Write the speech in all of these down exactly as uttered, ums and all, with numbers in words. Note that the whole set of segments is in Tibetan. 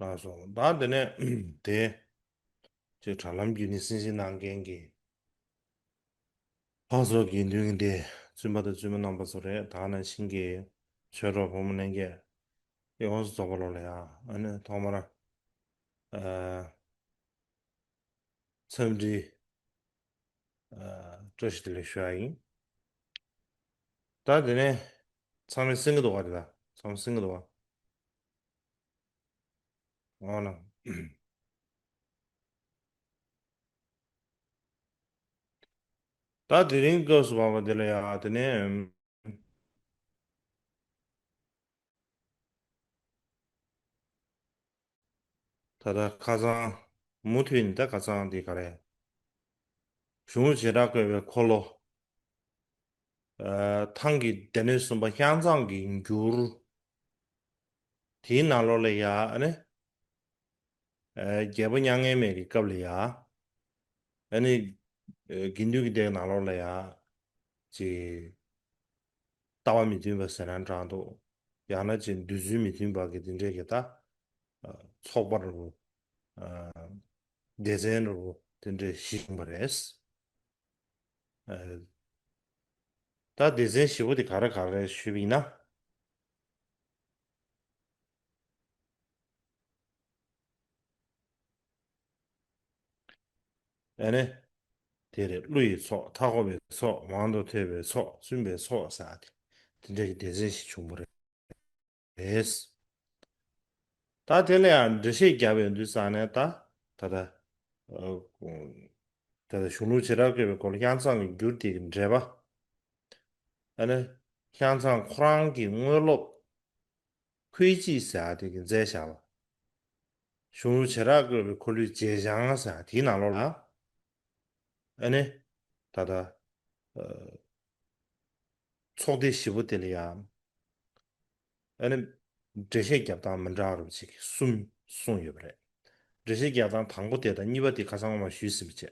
ལགས་སོ། ད་དེ་ནས་དེ་ཅིག་དྲ་ལམ་བརྒྱུད་ནས་གསན་བཞེས་གནང་མཁན་གྱི་འཕགས་ཚོགས་དགེ་འདུན་གྱི་སྡེ་བཙུན་པ་དང་བཙུན་མ་རྣམ་པ་ཚོ་རེད། ད་ནང་བཞིན་གྱི་ཆོས་གྲོགས་ཕོ་མོ་ལྷན་རྒྱས་ཡོངས་སུ་རྫོགས་པ་ལོ་ལ་ཡང་ཨ་ནི་ཐོག་མར་ཨ། འཚམས་འདྲི་ཨ། བཀྲ་ཤིས་བདེ་ལེགས་ཞུ་ཡ་ཡིན། ད་དེ་ནས་ཚང་མས་གསན་གྱི་འདུག་ག་རེད། ད་ཚང་མས་གསན་གྱི་འདུག་ག་འོ་ན། ད་དེ་རིང་སྐབས་སུ་བབ་པ་འདི་ལ་ཡང་དེ་ནས་ད་ལྟ་ཁ་སང་མུ་མཐུད་ནས་ད་ཁ་སང་འདི་ག་རེ། གཞུང་ལུགས་བྱེ་བྲག་བཀོད་པའི་འཁོར་ལོ། ཨ། ཐང་གི་སྡེ་སྣོད་གསུམ་པ་དབྱར་གཙང་གི་འགྱུར། དེའི་ནང་ལོགས་ལ་ཡ་ཨ་ནི། ཨ། རྒྱལ་པོ་མྱ་ངན་མེད་ཀྱི་སྐབས་ལ་ཡ། ཨ་ནི། ཨ། དགེ་འདུན་གྱི་སྡེ་ནང་ལོགས་ལ་ཡ། ཅིག་ལྟ་བ་མི་མཐུན་པ་ཟེར་ན་འདྲ་འདུག་ཡང་ན་ཅིག་འདོད་ཚུལ་མི་མཐུན་པ་གི་དེ་འདྲས་ཀྱི་ད། ཨ། ཚོགས་པ་རུ། ཨ། སྡེ་ཚན་རུ་དེ་འདྲས་ཞིག་ཡིན་པ་རེད། ཨ། ད་སྡེ་ཚན་བཞི་པོ་དེ་ག་རེ་ག་རེ་ཞུས་པ་ཡིན་ན། ཨ་ནི། དེ་རེད། ཀླུ་ཡི་ཚོགས། མཐའ་འཁོབ་པའི་ཚོགས། མང་དུ་ཐོས་པའི་ཚོགས། བཙུན་པའི་ཚོགས་ཟེར་ཡ་དེ་དེ་འདྲའི་སྡེ་ཚན་ཞིག་བྱུང་བ་རེད། རེད། ད་དེ་ལ་ཡང་འགྲེལ་བཤད་བརྒྱབ་ཡོང་དུས་ཙང་ནས་ད་ད་ལྟ་ཨ། ད་ལྟ་གཞུང་ལུགས་བྱེ་བྲག་བཀོད་པའི་སྐོར་ལ་དབྱར་གཙང་གི་འགྱུར་དེ་གི་འགྲེལ་པ། ཨ་ནི་དབྱར་གཙང་ཁོ་རང་གི་དངོས་སློབ་ཁུལ་གཅིག་ཟེར་ཡ་དེ་གི་མཛད་བཞག་པ། གཞུང་ལུགས་བྱེ་བྲག་བཀོད་པའི་འཁོར་ལོའི་རྗེས་བྱང་ཟེར་ཡ་དེའི་ནང་ལོགས་ལ། ཨ་ནི། ད་ལྟ། ཨ། ཚོགས་སྡེ་བཞི་པོ་དེ་ལ་ཡང་། ཨ་ནི། འགྲེལ་བཤད་རྒྱབ་སྟངས་མི་འདྲ་བ་རུ་ཅིག་གསུམ་གསུངས་ཡོད་པ་རེད། འགྲེལ་བཤད་རྒྱབ་སྟངས་དང་པོ་དེ་དང་གཉིས་པ་དེ་ཁ་སང་ངོ་མ་ཞུས་ཟིན་པ་བྱས།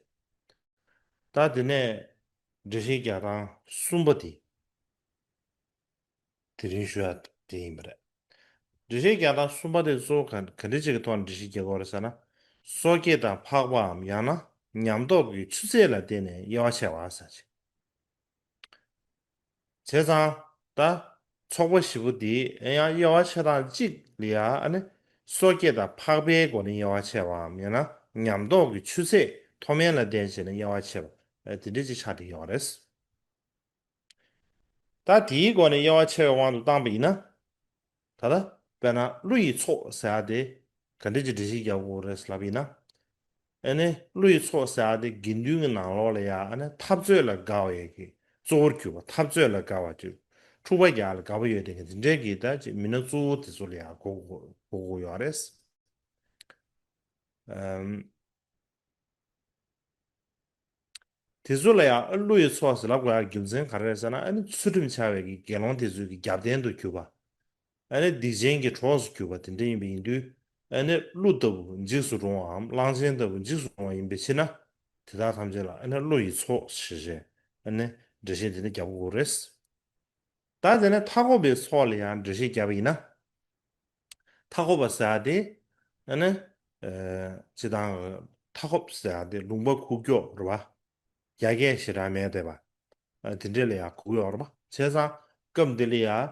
ད་དེ་ནས་འགྲེལ་བཤད་རྒྱབ་སྟངས་གསུམ་པ་དེ། དེ་རིང་ཞུ་ཡ་དེ་ཡིན་པ་རེད། འགྲེལ་བཤད་རྒྱག་སྟངས་གསུམ་པ་དེ་གཙོ་བོ་ག་ག་འདྲ་ཅིག་གི་ཐོག་ནས་འགྲེལ་བཤད་རྒྱག་དགོས་རེད་ཟེར་ན། སོ་སྐྱེ་དང་འཕགས་པའམ་ཡང་ན་ཉམས་རྟོགས་ཀྱི་ཆུ་ཚད་ལ་བརྟེན་ནས་དབྱེ་བ་ཕྱེ་བ་ཟེར་ཅིག་བྱས་ཙང་ད་ཚོགས་པ་བཞི་པོ་འདི་ཡང་དབྱེ་བ་ཕྱེ་སྟངས་གཅིག་ལ་ཡང་ཨ་ནི་སོ་སྐྱེ་དང་འཕགས་པའི་སྒོ་ནས་དབྱེ་བ་ཕྱེ་བའམ་ཡང་ན་ཉམས་རྟོགས་ཀྱི་ཆུ་ཚད་མཐོ་དམན་ལ་བརྟེན་བྱས་ནས་དབྱེ་བ་ཕྱེ་བ་དེ་འདྲ་ཅིག་ཆགས་བསྡད་ཡོད་རེད། ད་དེའི་སྒོ་ནས་དབྱེ་བ་ཕྱེ་བའི་དབང་དུ་བཏང་པ་ཡིན་ན། ད་ལྟ་དཔེར་ན་ཀླུ་ཡི་ཚོགས་ཟེར་ཡ་དེ་ག་འདྲ་ཅིག་འགྲེལ་བཤད་རྒྱག་དགོས་རེད་ལབ་ཡིན་ན། ཨ་ནི་ཀླུ་ཡི་ཚོགས་ཟེར་ཡ་དེ་དགེ་འདུན་གྱི་ནང་ལོགས་ལ་ཡ་ཨ་ནི་འཐབ་རྩོད་ལ་དགའ་བའི་གི་གཙོ་བོར་གྱུར་པ། འཐབ་རྩོད་ལ་དགའ་བ་ཅིག་འཁྲུག་པ་རྒྱག་ལ་དགའ་པོ་ཡོད་དེ་གི་དེ་འདྲའི་གི་ད་ཅིག་མི་སྣ་གཙོ་བོ་དེ་ཚོ་ལ་ཡ་གོ་གོ་གོ་གོ་ཡོད་རེད། ཨམ། དེ་ཚོ་ལ་ཡང་ཀླུ་ཡི་ཚོགས་ཟེར་ལབ་དགོས་ཡག་རྒྱུ་མཚན་ག་རེ་རེད་ཟེར་ན། ཨ་ནི་ཚུལ་ཁྲིམས་འཆལ་བའི་གི་དགེ་སློང་དེ་ཚོའི་གི་རྒྱབ་རྟེན་དུ་གྱུར་པ། ཨ་ནི་སྡིག་ཅན་གྱི་གྲོགས་སུ་གྱུར་པ་དེ་འདྲ་ཡིན་པ་ཡིན་དུས། ཨ་ནི་ཀླུ་ལྟ་བུ་འཇིགས་སུ་རུང་བའམ་གླང་ཆེན་ལྟ་བུ་འཇིགས་སུ་རུང་བ་ཡིན་པའི་ཕྱིར་ན། དེ་དག་ཐམས་ཅད་ལ་ཨ་ནི་ཀླུ་ཡི་ཚོགས་ཞེས་བྱས། ཨ་ནི་འགྲེལ་བཤད་དེ་འདྲ་རྒྱག་དགོས་རེད། ད་དེ་ནས་མཐའ་འཁོབ་པའི་ཚོགས་ལ་ཡང་འགྲེལ་བཤད་བརྒྱབ་པ་ཡིན་ན། མཐའ་འཁོབ་པ་ཟེར་ཡ་དེ། ཨ་ནི། ཨ། སྤྱིར་བཏང་། མཐའ་འཁོབ་ཟེར་ཡ་དེ་ལུང་པ་ཁུག་ཀྱོག་རེད་པ། ཡར་རྒྱས་ཞེ་དྲག་མེད་བསྡད་པ། ཨ། དེ་འདྲས་ལ་ཡང་ཁུག་ཀྱོག་རེད་པ། བྱས་ཙང་སྐབས་འདི་ལ་ཡང་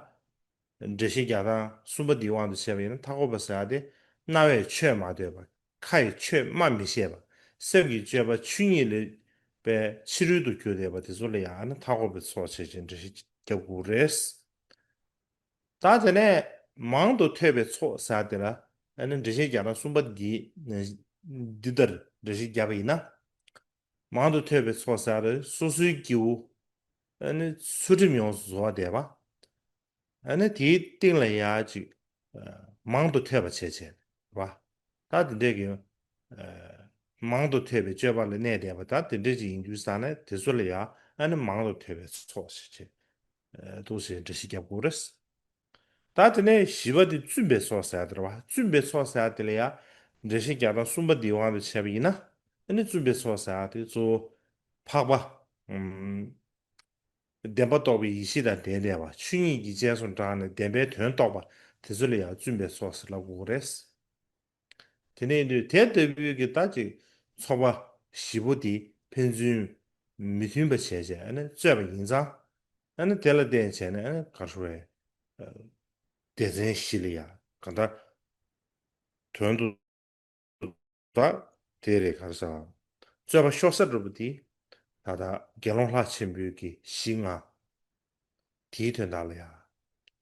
འགྲེལ་བཤད་རྒྱག་སྟངས་གསུམ་པ་འདིའི་དབང་དུ་བྱས་པ་ཡིན་ན། མཐའ་འཁོབ་པ་ཟེར་ཡ་དེ་རྣ་བས་ཆོས་མ་ཐོས་པ། ཁ་ཡིས་ཆོས་སྨྲ་མི་ཤེས་པ། སེམས་ཀྱི་སྤྱོད་པ་ཆོས་ཉིད་ལས་པའི་ཕྱི་རོལ་དུ་གྱུར་བསྡད་པ་དེ་ཚོ་ལ་ཡང་ཨ་ནི་མཐའ་འཁོབ་པའི་ཚོགས་བྱས་ཅིང་འགྲེལ་བཤད་རྒྱབ་དགོས་རེད། ད་དེ་ནས་མང་དུ་ཐོས་པའི་ཚོགས་ཟེར་དེ་ལ་ཨ་ནི་འགྲེལ་བཤད་རྒྱག་སྟངས་གསུམ་པ་འདི་འདི་ལྟར་འགྲེལ་བཤད་བརྒྱབ་པ་ཡིན་ན། མང་དུ་ཐོས་པའི་ཚོགས་ཟེར་དེ་སོ་སོའི་སྐྱེ་བོ་ཨ་ནི་ཚུལ་ཁྲིམས་ཡོངས་སུ་རྫོགས་པ་བསྡད་པ། ཨ་ནི་དེའི་སྟེང་ལ་ཡ་ཅིག་མང་དུ་ཐོས་པ་བྱས་བྱས་རེད་པ། ད་དེ་འདྲས་ཀྱི་མང་དུ་ཐོས་པའི་སྤྱོད་པ་ལ་གནས་བསྡད་པ། ད་དེ་འདྲས་ཅིག་ཡིན་དུས་ཙང་ནས་དེ་ཚོ་ལ་ཡ་ཨ་ནི་མང་དུ་ཐོས་པའི་ཚོགས་ཞེས་བྱས། འདུག་ཟེར་འགྲེལ་བཤད་རྒྱབ་དགོས་རེད། ད་དེ་ནས་བཞི་པ་དེ་བཙུན་པའི་ཚོགས་ཟེར་ཡ་དེ་རེད་བ། བཙུན་པའི་ཚོགས་ཟེར་ཡ་དེ་ལ་ཡ་འགྲེལ་བཤད་རྒྱག་སྟངས་གསུམ་པ་འདིའི་དབང་དུ་བྱས་པ་ཡིན་ན། ཨ་ནི་བཙུན་པའི་ཚོགས་ཟེར་ཡ་དེ་གཙོ་བོ་འཕགས་པ། ཨམ། བདེན་པ་རྟོགས་པའི་ཡེ་ཤེས་དང་ལྡན་བསྡད་པ། ཆོས་ཉིད་ཀྱི་སྤྱན་ཟུང་དྲངས་ནས་བདེན་པའི་དོན་རྟོགས་པ་དེ་ཚོ་ལ་ཡང་བཙུན་པའི་ཚོགས་ཟེར་ལབ་དགོས་རེད། དེ་འདྲ་ཡིན་དུས་དེ་ལྟ་བུའི་གི་ད་ཅིག་ཚོགས་པ་བཞི་པོ་དེ་ཕན་ཚུན་མི་མཐུན་པ་བྱས་བྱས་ཨ་ནི་རྩོད་པ་ཡིན་ཙང་། ཨ་ནི་དེ་ལ་བརྟེན་བྱས་ནས་ཨ་ནི་ག་རེ་ཟེར་དགོས་རེད། སྡེ་ཚན་བཞི་ལ་ཡ་གང་ལྟར་དོན་དུ་ད་དེ་རེད། ག་རེ་ཟེར། རྩོད་པ་ཤོར་ས་འདྲ་པོ་དེ་ད་ལྟ་དགེ་སློང་ལྷ་ཆེན་པོའི་གི་གཞི་ལྔ་དེའི་དོན་དག་ལ་ཡ་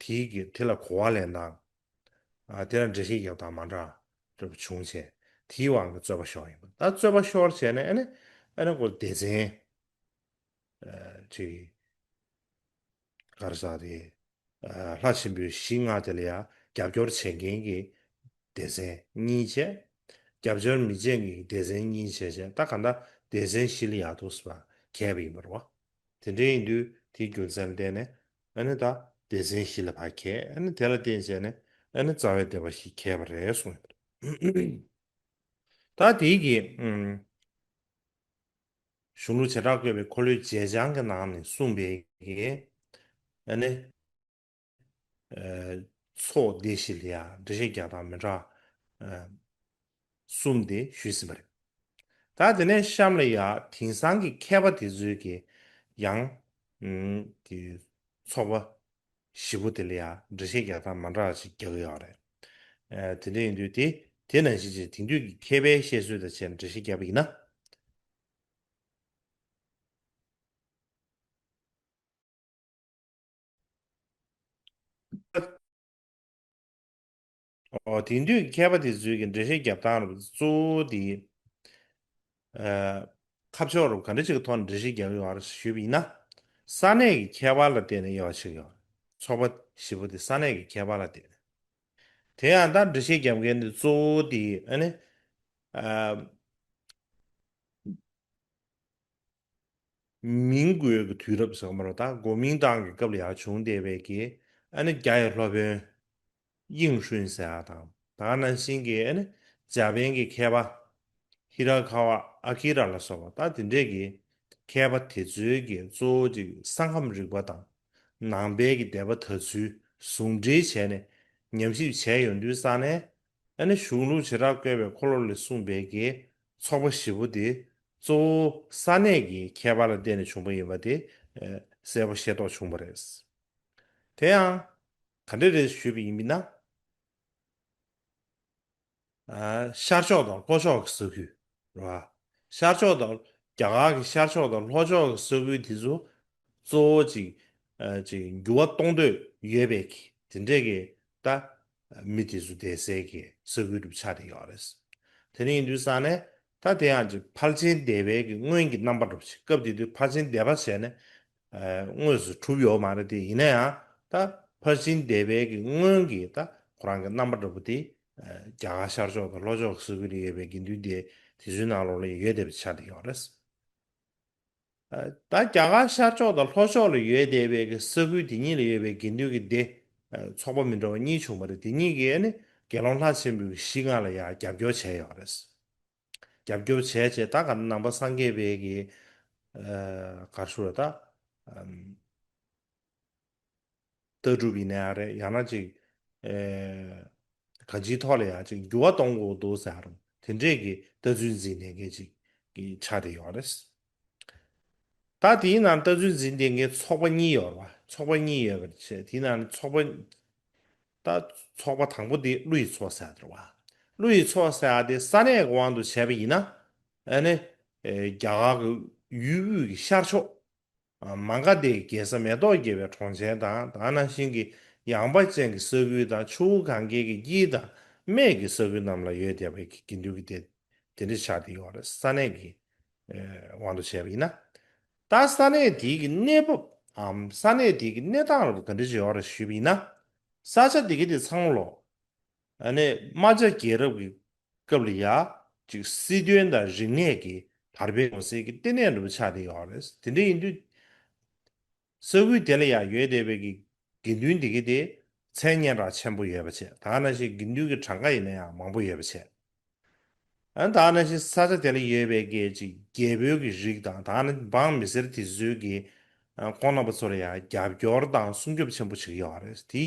དེའི་གི་དེ་ལ་གོ་བ་ལེན་སྟངས། ཨ་དེ་ལ་འགྲེལ་བཤད་རྒྱབ་སྟངས་མ་འདྲ་འདྲ་པོ་བྱུང་བྱས་དེའི་དབང་གིས་རྩོད་པ་ཤོར་ཡིན་པ། ད་རྩོད་པ་ཤོར་བྱས་ནས་ཨ་ནི་ཨ་ནི་ཁོ་སྡེ་ཚན་ཅིག་ག་རེ་ཟེར་དེ། ལྷ་ཆེན་པོའི་གཞི་ལྔ་དེ་ལ་ཡང་རྒྱབ་སྐྱོར་བྱེད་མཁན་གྱི་སྡེ་ཚན་གཉིས་བྱས། རྒྱབ་སྐྱོར་མི་བྱེད་མཁན་གྱི་སྡེ་ཚན་གཉིས་བྱས་བྱས། ད་གང་ལྟར་སྡེ་ཚན་བཞི་ལ་ཡང་དུ་སུ་བ་གྱེས་པ་ཡིན་པ་རེད་བ། དེ་འདྲ་ཡིན་དུས་དེའི་རྒྱུ་མཚན་ལ་བརྟེན་ནས་ཨ་ནི་ད་སྡེ་ཚན་བཞི་ལ་ཕར་གྱེས། ཨ་ནི་དེ་ལ་བརྟེན་བྱས་ནས་ཨ་ནི་རྩ་བའི་སྡེ་པ་བཞི་གྱེས་པ་རེད་གསུངས་ཡོད་པ་རེད། ད་དེའི་གི་ཨུམ། གཞུང་ལུགས་བྱེ་བྲག་བཀོད་པའི་འཁོར་ལོའི་བྱེ་བྲག་གི་ནང་ནས་གསུངས་པའི་གི་ཨ་ནི་ཚོགས་སྡེ་བཞི་ལ་ཡང་འགྲེལ་བཤད་རྒྱག་སྟངས་མི་འདྲ་གསུམ་དེ་ཞུས་ཟིན་པ་རེད། ད་དེ་ནས་གཤམ་ལ་ཡང་དེང་སང་གི་མཁས་པ་དེ་ཚོའི་གི་ཡང་གི་ཚོགས་པ་བཞི་པོ་དེ་ལ་ཡང་འགྲེལ་བཤད་རྒྱག་སྟངས་མ་འདྲ་བ་ཞིག་རྒྱག་གི་ཡོད་རེད། དེ་འདྲ་ཡིན་དུས་དེ་དེ་ནང་བཞིན་བྱས་དེང་དུས་ཀྱི་མཁས་པའི་བཤད་སྲོལ་དང་བཅས་ནས་འགྲེལ་བཤད་བརྒྱབ་པ་ཡིན་ན། ཨོ་དེང་དུས་ཀྱི་མཁས་པ་དེ་ཚོའི་གི་འགྲེལ་བཤད་རྒྱབ་སྟངས་རུ་གཙོ་བོ་དེ། ཁ་ཕྱོགས་རུ་ག་འདྲ་ཅིག་གི་ཐོག་ནས་འགྲེལ་བཤད་རྒྱག་ཡོད་རེད་ཞུས་པ་ཡིན་ན། ས་གནས་ཀྱི་ཁྱད་པར་ལ་བརྟེན་ནས་དབྱེ་བ་ཕྱེ་གི་ཡོད་རེད། ཚོགས་པ་བཞི་པོ་དེ་ས་གནས་ཀྱི་ཁྱད་པར་ལ་བརྟེན་ནས། དེ་ཡང་ད་འགྲེལ་བཤད་རྒྱབ་མཁན་དེ་གཙོ་བོ་དེ་ཨ་ནི། མིང་དགོས་ཀྱི་དུས་རབས་ཟེར་གྱི་མ་རེད། ད་གོ་མིང་ཏང་གི་སྐབས་ལ་ཡང་བྱུང་བསྡད་པའི་གི་ཨ་ནི་རྒྱ་ཡི་སློབ་དཔོན་དབྱིངས་ཧྲུན་ཟེར་ཡ་དང་། ད་ག་ནང་བཞིན་གྱི་ཨ་ནི་འཇར་པན་གྱི་མཁས་པ་ཧི་ར་ཁ་བ་ཨ་ཀི་ར་ལ་སོགས་པ་ད་དེ་འདྲས་ཀྱི་མཁས་པ་དེ་ཚོའི་གི་གཙོ་བོ་ཅིག་ས་ཁམས་རིག་པ་དང་ནང་པའི་གི་སྡེ་པ་དེ་ཚོའི་ཟུང་འབྲེལ་བྱས་ནས་ཉམས་ཞིབ་བྱས་ཡོང་དུས་ས་ནས། ཨ་ནི་གཞུང་ལུགས་བྱེ་བྲག་བཀོད་པའི་འཁོར་ལོ་ལས་གསུངས་པའི་གི་ཚོགས་པ་བཞི་པོ་དེ་གཙོ་བོ་ས་གནས་ཀྱི་ཁྱད་པར་ལ་བརྟེན་ནས་བྱུང་བ་ཡིན་པ་དེ་གསལ་པོ་ཤེས་རྟོགས་བྱུང་བ་རེད། དེ་ཡང་ག་འདྲ་རེད་ཞུས་པ་ཡིན་ན། ཤར་ཕྱོགས་དང་ལྷོ་ཕྱོགས་ཀྱི་ས་ཁུལ་རེད་བ། ཤར་ཕྱོགས་དང་རྒྱ་གར་གྱི་ཤར་ཕྱོགས་དང་ལྷོ་ཕྱོགས་ཀྱི་ས་ཁུལ་དེ་ཚོ་གཙོ་བོ་ཅིག་ཅིག་འགྱུར་བ་གཏོང་འདོད་ཡོད་པའི་གི་དེ་འདྲས་ཀྱི་ད། མི་དེ་ཚོ་བསྡད་སའི་གི་ས་ཁུལ་གྲུབ་ཆགས་དེ་ཡོད་རེད། དེ་ནས་ཡིན་དུས་ས་ནས་ད་དེ་ཡང་ཅིག་ཕར་ཕྱིན་བདེ་བའི་གི་སྔོན་གྱི་རྣམ་པ་གྲུབ་ཅིག་སྐབས་དེ་དུས་ཕར་ཕྱིན་བདེ་བ་བྱས་ནས་དངོས་སུ་གྲུབ་ཡོད་མ་རེད། དེ་ཡིན་ན་ཡང་ད་ཕར་ཕྱིན་བདེ་བའི་གི་སྔོན་གྱི་ད་ཁོ་རང་གི་རྣམ་པ་འདྲ་པོ་དེ་རྒྱ་གར་ཤར་ཕྱོགས་དང་ལྷོ་ཕྱོགས་ཀྱི་ས་ཁུལ་ལ་ཡོད་པའི་དགེ་འདུན་སྡེ་དེ་ཚོའི་ནང་ལོགས་ལ་ཡོད་བསྡད་པའི་ཆ་དེ་ཡོད་རེད། ད་རྒྱ་གར་ཤར་ཕྱོགས་དང་ལྷོ་ཕྱོགས་ལ་ཡོད་བསྡད་པའི་གི་ས་ཁུལ་དེ་གཉིས་ལ་ཡོད་པའི་དགེ་འདུན་གྱི་སྡེ་ཚོགས་པ་མི་འདྲ་བ་གཉིས་བྱུང་བ་རེད། དེ་གཉིས་ཀྱིས་ནི་དགེ་སློང་ལྷ་ཆེན་པོའི་གཞི་ལྔ་ལ་ཡང་རྒྱབ་སྐྱོར་བྱས་ཡོད་རེད། རྒྱབ་སྐྱོར་བྱས་བྱས་ད་ག་ནང་པ་སངས་རྒྱས་པའི་གི་ག་རེ་ཞུ་རེད་ད། ལྟ་གྲུབ་ཡིན་ནའི་ཨ་རེད། ཡང་ན་ཅིག་ཨེ། གང་ཅིའི་ཐོག་ལ་ཡང་ཅིག་འགྱུར་བ་གཏོང་དགོས་འདུག་ཟེར་རུང་དེ་འདྲས་ཀྱི་ལྟ་ཚུལ་འཛིན་ནས་མཁན་ཅིག་གི་ཆ་དེ་ཡོད་རེད། ད་དེའི་ནང་ལྟ་ཚུལ་འཛིན་བསྡད་མཁན་ཚོགས་པ་གཉིས་ཡོད་རེད་བ། ཚོགས་པ་གཉིས་ཡོད་པ་བྱས་དེའི་ནང་ཚོགས་པ། ད་ཚོགས་པ་དང་པོ་དེ་ཀླུ་ཡི་ཚོགས་ཟེར་ཡ་དེ་རེད་བ། ཀླུ་ཡི་ཚོགས་ཟེར་ཡ་དེ་ས་གནས་ཀྱི་དབང་དུ་བྱས་པ་ཡིན་ན་ཨ་ནི་རྒྱ་གར་གྱི་ཡུལ་དབུས་ཀྱི་ཤར་ཕྱོགས། མ་ག་དྷའི་རྒྱལ་ས་མེ་ཏོག་རྒྱས་པའི་གྲོང་ཁྱེར་དང་ད་ག་ནང་བཞིན་གྱི་ཡངས་པ་ཅན་གྱི་ས་ཁུལ་དང་ཆུ་བོ་གངྒཱའི་གི་དཀྱིལ་དང་སྨད་ཀྱི་ས་ཁུལ་རྣམས་ལ་ཡོད་བསྡད་པའི་དགེ་འདུན་གྱི་སྡེ་དེ་འདྲ་ཆགས་བསྡད་ཡོད་རེད། ས་གནས་ཀྱི་དབང་དུ་བྱས་པ་ཡིན་ན། ད་ས་གནས་དེའི་གི་གནས་བབ་འམ་ས་གནས་དེའི་གི་གནས་སྟངས་ལ་ག་འདྲ་ཅིག་ཡོད་རེད་ཞུས་པ་ཡིན་ན། ས་ཆ་དེ་གི་དེ་ཚང་མ་ལོ། ཨ་ནི་རྨ་བྱ་རྒྱལ་རབས་ཀྱི་སྐབས་ལ་ཡ་ཅིག་སྲིད་དོན་དང་རིག་གནས་ཀྱི་དར་སྤེལ་ཡོང་སའི་གི་ལྟེ་གནས་འདྲ་པོ་ཆགས་བསྡད་ཡོད་རེད། དེ་འདྲ་ཡིན་དུས་ས་ཁུལ་དེ་ལ་ཡ་ཡོད་བསྡད་པའི་གི་དགེ་འདུན་དེ་གི་དེ་མཚན་སྙན་གྲགས་ཆེན་པོ་ཡོད་པ་བྱས། ད་ག་ནང་བཞིན་དགེ་འདུན་གྱི་གྲངས་ཀ་ཡིན་ན་ཡང་མང་པོ་ཡོད་པ་བྱས། ཨ་ནི་ད་ག་ནང་བཞིན་ས་ཆ་དེ་ལ་ཡོད་པའི་གི་ཅིག་རྒྱལ་པོའི་གི་རིགས་དང་ད་ག་ནང་འབངས་མི་སེར་དེ་ཚོའི་གི་ཁོང་རྣམ་པ་ཚོ་ལ་ཡང་རྒྱབ་སྐྱོར་དང་སྲུང་སྐྱོབ་ཆེན་པོ་བྱེད་ཀྱི་ཡོད་རེད། དེའི་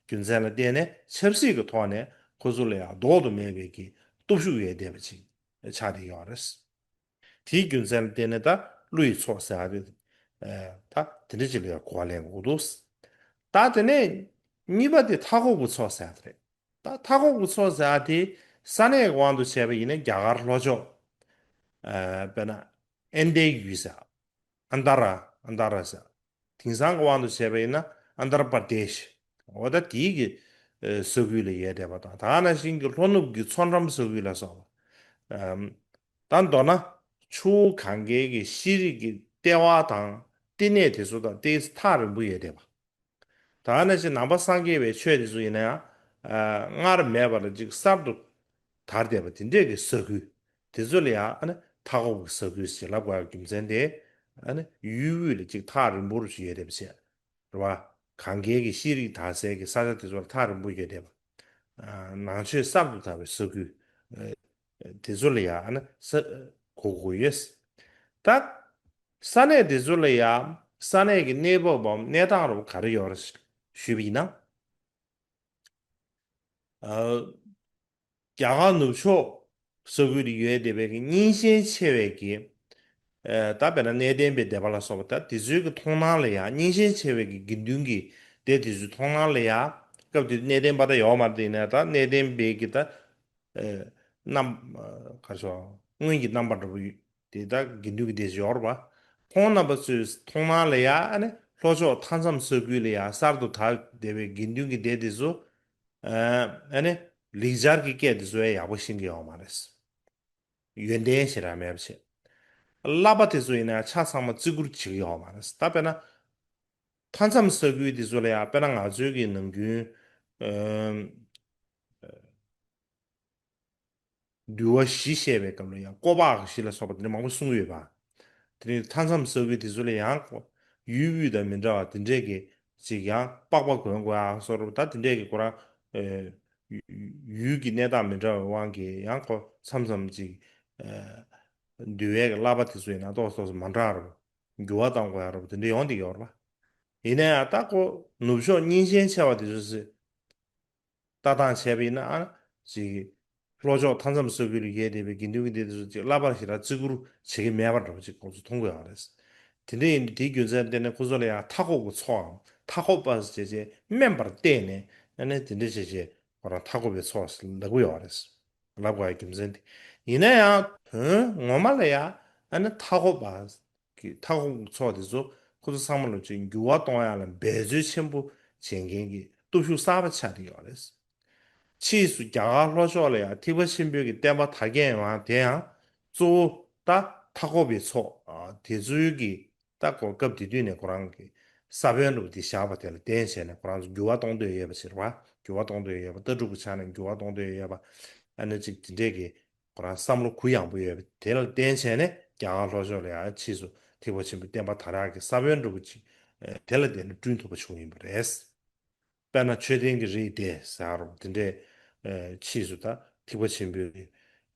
རྒྱུ་མཚན་ལ་བརྟེན་ནས་ཆབ་སྲིད་ཀྱི་ཐོག་ནས་ཁོ་ཚོ་ལ་ཡང་ལྡོག་ཏུ་མེད་པའི་གི་ སྟོབས་ཤུགས་ཡོད་བསྡད་པ་ཅིག་ཆགས་བསྡད་ཡོད་རེད། དེའི་རྒྱུ་མཚན་ལ་བརྟེན་ནས་ད་ཀླུ་ཡི་ཚོགས་ཟེར་ཡ་དེ་ད་དེ་འདྲ་ཅིག་ལ་ཡང་གོ་བ་ལེན་དགོས་འདུག་ད་དེ་ནས་གཉིས་པ་དེ་མཐའ་འཁོབ་ཀྱི་ཚོགས་ཟེར་ཡ་དེ་རེད། ད་མཐའ་འཁོབ་ཀྱི་ཚོགས་ཟེར་ཡ་དེ་ས་གནས་ཀྱི་དབང་དུ་བྱས་པ་ཡིན་ན་རྒྱ་གར་ལྷོ་ཕྱོགས། ཨ། དཔེར་ན་ཨིན་ལྡན་ཡུལ་ཟེར། ཨན་ཏ་ར། ཨན་ཏ་ར་ཟེར། དེང་སང་གི་དབང་དུ་བྱས་པ་ཡིན་ན་ཨན་དྷ་ར་པར་དེཤ། འོ་ད་དེའི་གི་ཨ་ས་ཁུལ་ལ་ཡོད་བསྡད་པ་དང་། ད་ག་ནང་བཞིན་གྱི་ལྷོ་ནུབ་ཀྱི་མཚོ་འགྲམ་ས་ཁུལ་ལ་སོགས་པ། ཨམ། ད་མདོར་ན་ཆུ་བོ་གངྒཱའི་གི་ཤེས་རིག་གི་ལྟེ་བ་དང་བསྟི་གནས་དེ་ཚོ་དང་ཏོག་ཙམ་ཐག་རིང་པོ་ཡོད་བསྡད་པ། ད་ག་ནང་བཞིན་ནང་པ་སངས་རྒྱས་པའི་ཆོས་དེ་ཚོ་ཡིན་ན་ཡང་། ཨ། སྔར་མེད་པ་ལ་ཅིག་གསར་དུ་དར་བསྡད་པ་དེ་འདྲས་ཀྱི་ས་ཁུལ་དེ་ཚོ་ལ་ཡང་། ཨ་ནི་མཐའ་འཁོབ་ཀྱི་ས་ཁུལ་ཞེས་ལབ་དགོས་པའི་རྒྱུ་མཚན་དེ། ཨ་ནི་ཡུལ་དབུས་ལ་ཅིག་ཐག་རིང་པོ་རུ་ཅིག་ཡོད་བསྡད་པ་བྱས། རེད་བ། གངྒཱའི་གི་ཤེས་རིག་དར་སའི་གི་ས་ཆ་དེ་ཚོ་ལ་ཐག་རིང་པོ་ཡོད་བསྡད་པ། ཨ། ནང་ཆོས་གསར་དུ་དར་བའི་ས་ཁུལ། ཨ། དེ་ཚོ་ལ་ཡང་། ཨ་ནི་ས་གོ་དགོས་ཡོད། ད་ས་གནས་དེ་ཚོ་ལ་ཡང་ས་གནས་ཀྱི་གནས་བབ་བམ་གནས་སྟངས་རུ་ག་རེ་ཡོད་རེད་ཞུས་པ་ཡིན་ན། ཨ། རྒྱ་གར་ནུབ་ཕྱོགས་ས་ཁུལ་དུ་ཡོད་བསྡད་པའི་གི་རྙིང་ཞེན་ཆེ་བའི་གི། ཨ། ད་དཔེར་ན་གནས་བརྟན་པའི་སྡེ་པ་ལ་སོགས་པ། ད་དེ་ཚོའི་གི་མཐོང་སྣང་ལ་ཡང་། རྙིང་ཞེན་ཆེ་བའི་གི་དགེ་འདུན་གྱི་སྡེ་དེ་ཚོའི་མཐོང་སྣང་ལ་ཡང་། སྐབས་དེ་དུས་གནས་བརྟན་པ་ད་ཡོད་མ་རེད། ཡིན་ན་ད་གནས་བརྟན་པའི་གི་ད། ཨ། རྣམ། ཨ། ག་རེ་ཟེར། སྔོན་གྱི་རྣམ་པ་འདྲ་པོ་དེ་ད་དགེ་འདུན་གྱི་སྡེ་ཡོད་རེད་པ། ཁོང་རྣམ་པ་ཚོའི་མཐོང་སྣང་ལ་ཡང་། ཨ་ནི་ལྷོ་ཕྱོགས་མཐའ་མཚམས་ས་ཁུལ་ལ་ཡང་གསར་དུ་དར་བསྡད་པའི་དགེ་འདུན་གྱི་སྡེ་དེ་ཚོ། ཨ། ཨ་ནི་ལེགས་སྦྱར་གྱི་སྐད་དེ་ཚོ་ཡང་ཡག་པོ་ཤེས་ཀྱི་ཡོད་མ་རེད། ཡོན་ཏན་ཞེ་དྲག་མེད་པ་བྱས། བསླབ་པ་དེ་ཚོ་ཡིན་ན་ཆ་ཚང་མ་བརྩི་བཀུར་བྱེད་ཀྱི་ཡོད་མ་རེད། ད་དཔེར་ན་མཐའ་མཚམས་ས་ཁུལ་དེ་ཚོ་ལ་ཡང་། དཔེར་ན་ང་ཚོའི་གི་ནམ་རྒྱུན། ཨམ། འདུལ་བ་བཞི་བཤད་པའི་སྐབས་ལ་ཡང་སྐོར་པ་བཞི་ལ་སོགས་པ་དེ་འདྲ་མང་པོ་གསུངས་ཡོད་པ། དེ་ནི་མཐའ་མཚམས་ས་ཁུལ་དེ་ཚོ་ལ་ཡང་ཡུལ་དབུས་དང་མི་འདྲ་བ་དེ་འདྲས་ཀྱི་ཅིག་ཡང་པགས་པ་གོན་དགོས་ཡ་སོགས་རུ། ད་དེ་འདྲས་ཀྱི་ཁོ་རང་། ཨེ། ཡུལ་གྱི་གནས་སྟངས་མི་འདྲ་བའི་དབང་གིས་ཡང་ཁོ་མཚམས་མཚམས་ཅིག་ཨེ། འདུལ་བའི་གི་བསླབ་པ་དེ་ཚོ་ཡིན་ན་ཏོག་ཙམ་ཏོག་ཙམ་མ་འདྲ་རུ། འགྱུར་བ་གཏོང་དགོས་ཡ་རུ་དེ་འདྲ་ཡོང་བསྡད་ཡོད་རེད་པ། ཡིན་ན་ཡང་ད་ཁོ་ནུབ་ཕྱོགས་རྙིང་ཞེན་ཆེ་བ་དེ་ཚོ་ཟེར། ལྟ་སྟངས་བྱས་པ་ཡིན་ན། ཨ། ཅིག་ལྷོ་ཕྱོགས་མཐའ་མཚམས་ས་ཁུལ་ལ་ཡོད་བསྡད་པའི་དགེ་འདུན་གྱི་སྡེ་དེ་ཚོ་ཅིག་བསླབ་པ་ཞེ་དྲག་བརྩི་བཀུར་བྱེད་ཀྱི་མེད་པ་འདྲ་པོ་ཅིག་ཁོང་ཚོ་མཐོང་གི་ཡོད་རེད། དེ་འདྲ་ཡིན་དུས་དེའི་རྒྱུ་མཚན་བརྟེན་ནས་ཁོ་ཚོ་ལ་ཡང་མཐའ་འཁོབ་པའི་ཚོགས་འམ། མཐའ་འཁོབ་པ་ཟེར་བྱས་སྨན་པར་བལྟས་ནས། ཨ་ནི་དེ་འདྲ་བྱས་བྱས་ཁོ་རང་མཐའ་འཁོབ་པའི་ཚོགས་ལབ་ཀྱི་ཡོད་རེད། ལབ་དགོས་པའི་རྒྱུ་མཚན་དེ། ཡིན་ན་ཡང་དོན་ངོ་མ་ལ་ཡང་། ཨ་ནི་མཐའ་འཁོབ་པ། གི་མཐའ་འཁོབ་ཚོགས་དེ་ཚོ་ཁོ་ཚོ་ཚང་མ་ལ་ཅིག་འགྱུར་བ་གཏོང་ཡ་ལ་འབད་རྩོལ་ཆེན་པོ་བྱེད་མཁན་གྱི་སྟོབས་ཤུགས་གསར་པ་ཆགས་ཀྱི་ཡོད་རེད། ཕྱིས་སུ་རྒྱ་གར་ལྷོ་ཕྱོགས་ལ་ཡང་ཐེག་པ་ཆེན་པོའི་གི་བསྟན་པ་དར་རྒྱས་ཡོང་ཡ་དེ་ཡང་གཙོ་བོ་ད་མཐའ་འཁོབ་པའི་ཚོགས། ཨ། དེ་ཚོའི་གི་ད་གོ་སྐབས་དེ་དུས་ནས་ཁོ་རང་གི་ས་བོན་འདྲ་པོ་དེ་བཞག་པ་དེ་ལ་བརྟེན་བྱས་ནས་ཁོ་རང་ཚོ་འགྱུར་བ་གཏོང་འདོད་ཡོད་པ་ཞིག་རེད་པ། འགྱུར་བ་གཏོང་འདོད་ཡོད་པ། ལྟ་གྲུབ་ཀྱི་ཆ་ནས་འགྱུར་བ་གཏོང་འདོད་ཡོད་པ། ཨ་ནི་ཅིག་དེ་འདྲས་ཀྱི་ཁོ་རང་བསམ་བློ་གུ་ཡངས་པོ་ཡོད་པ་དེ་ལ་བརྟེན་བྱས་ནས་རྒྱ་གར་ལྷོ་ཕྱོགས་ལ་ཡང་ཕྱིས་སུ་ཐེག་པ་ཆེན་པོའི་བསྟན་པ་དར་ཡག་གི་ས་བོན་འདྲ་པོ་ཅིག་ཨ་དེ་ལ་བརྟེན་ནས་བསྐྲུན་ཐུབ་པ་བྱུང་ཡིན་པ་རེད། དཔེར་ན་མཆོད་རྟེན་གྱི་རིགས་དེ་ཟེར་རུང་དེ་འདྲས། ཨ་ཕྱིས་སུ་ད་ཐེག་པ་ཆེན་པོའི་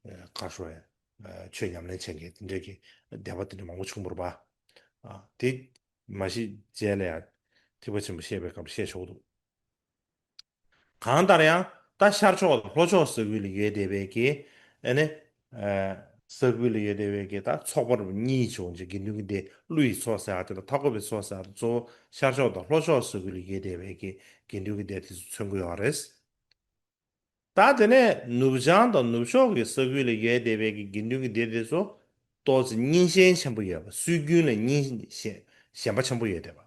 ཨ་ག་རེ་ཟེར། ཨ་ཆོས་ཉམས་ལེན་བྱེད་མཁན་དེ་འདྲས་ཀྱི་སྡེ་པ་དེ་འདྲ་མང་པོ་བྱུང་བ་རེད་པ། ཨ་དེ་མ་གཞི་རྗེས་ལ་ཡང་ཐེག་པ་ཆེན་པོ་བཤད་པའི་སྐབས་ལ་བཤད་ཆོག་འདུག་གང་ལྟར་ཡང་ད་ཤར་ཕྱོགས་དང་ལྷོ་ཕྱོགས་ས་ཁུལ་ལ་ཡོད་བསྡད་པའི་གི། ཨ་ནི། ཨ་ས་ཁུལ་ལ་ཡོད་བསྡད་པའི་གི་ད་ཚོགས་པ་རུ་གཉིས་བྱུང་རྗེས། དགེ་འདུན་གྱི་སྡེ་ཀླུ་ཡི་ཚོགས་ཟེར་ཡ་དེ་དང་མཐའ་འཁོབ་པའི་ཚོགས་ཟེར་ཡ་དེ་གཙོ་བོ་ཤར་ཕྱོགས་དང་ལྷོ་ཕྱོགས་ས་ཁུལ་ལ་ཡོད་བསྡད་པའི་གི་དགེ་འདུན་གྱི་སྡེ་དེ་ཚོ་མཚོན་གྱི་ཡོད་རེད། ད་དེ་ནས་ནུབ་བྱང་དང་ནུབ་ཕྱོགས་ཀྱི་ས་ཁུལ་ལ་ཡོད་བསྡད་པའི་གི་དགེ་འདུན་གྱི་སྡེ་དེ་ཚོ་ཏོག་ཙམ་རྙིང་ཞེན་ཆེན་པོ་ཡོད་པ། སྲོལ་རྒྱུན་ལ་རྙིང་ཞེན་ཞེན་པ་ཆེན་པོ་ཡོད་བསྡད་པ།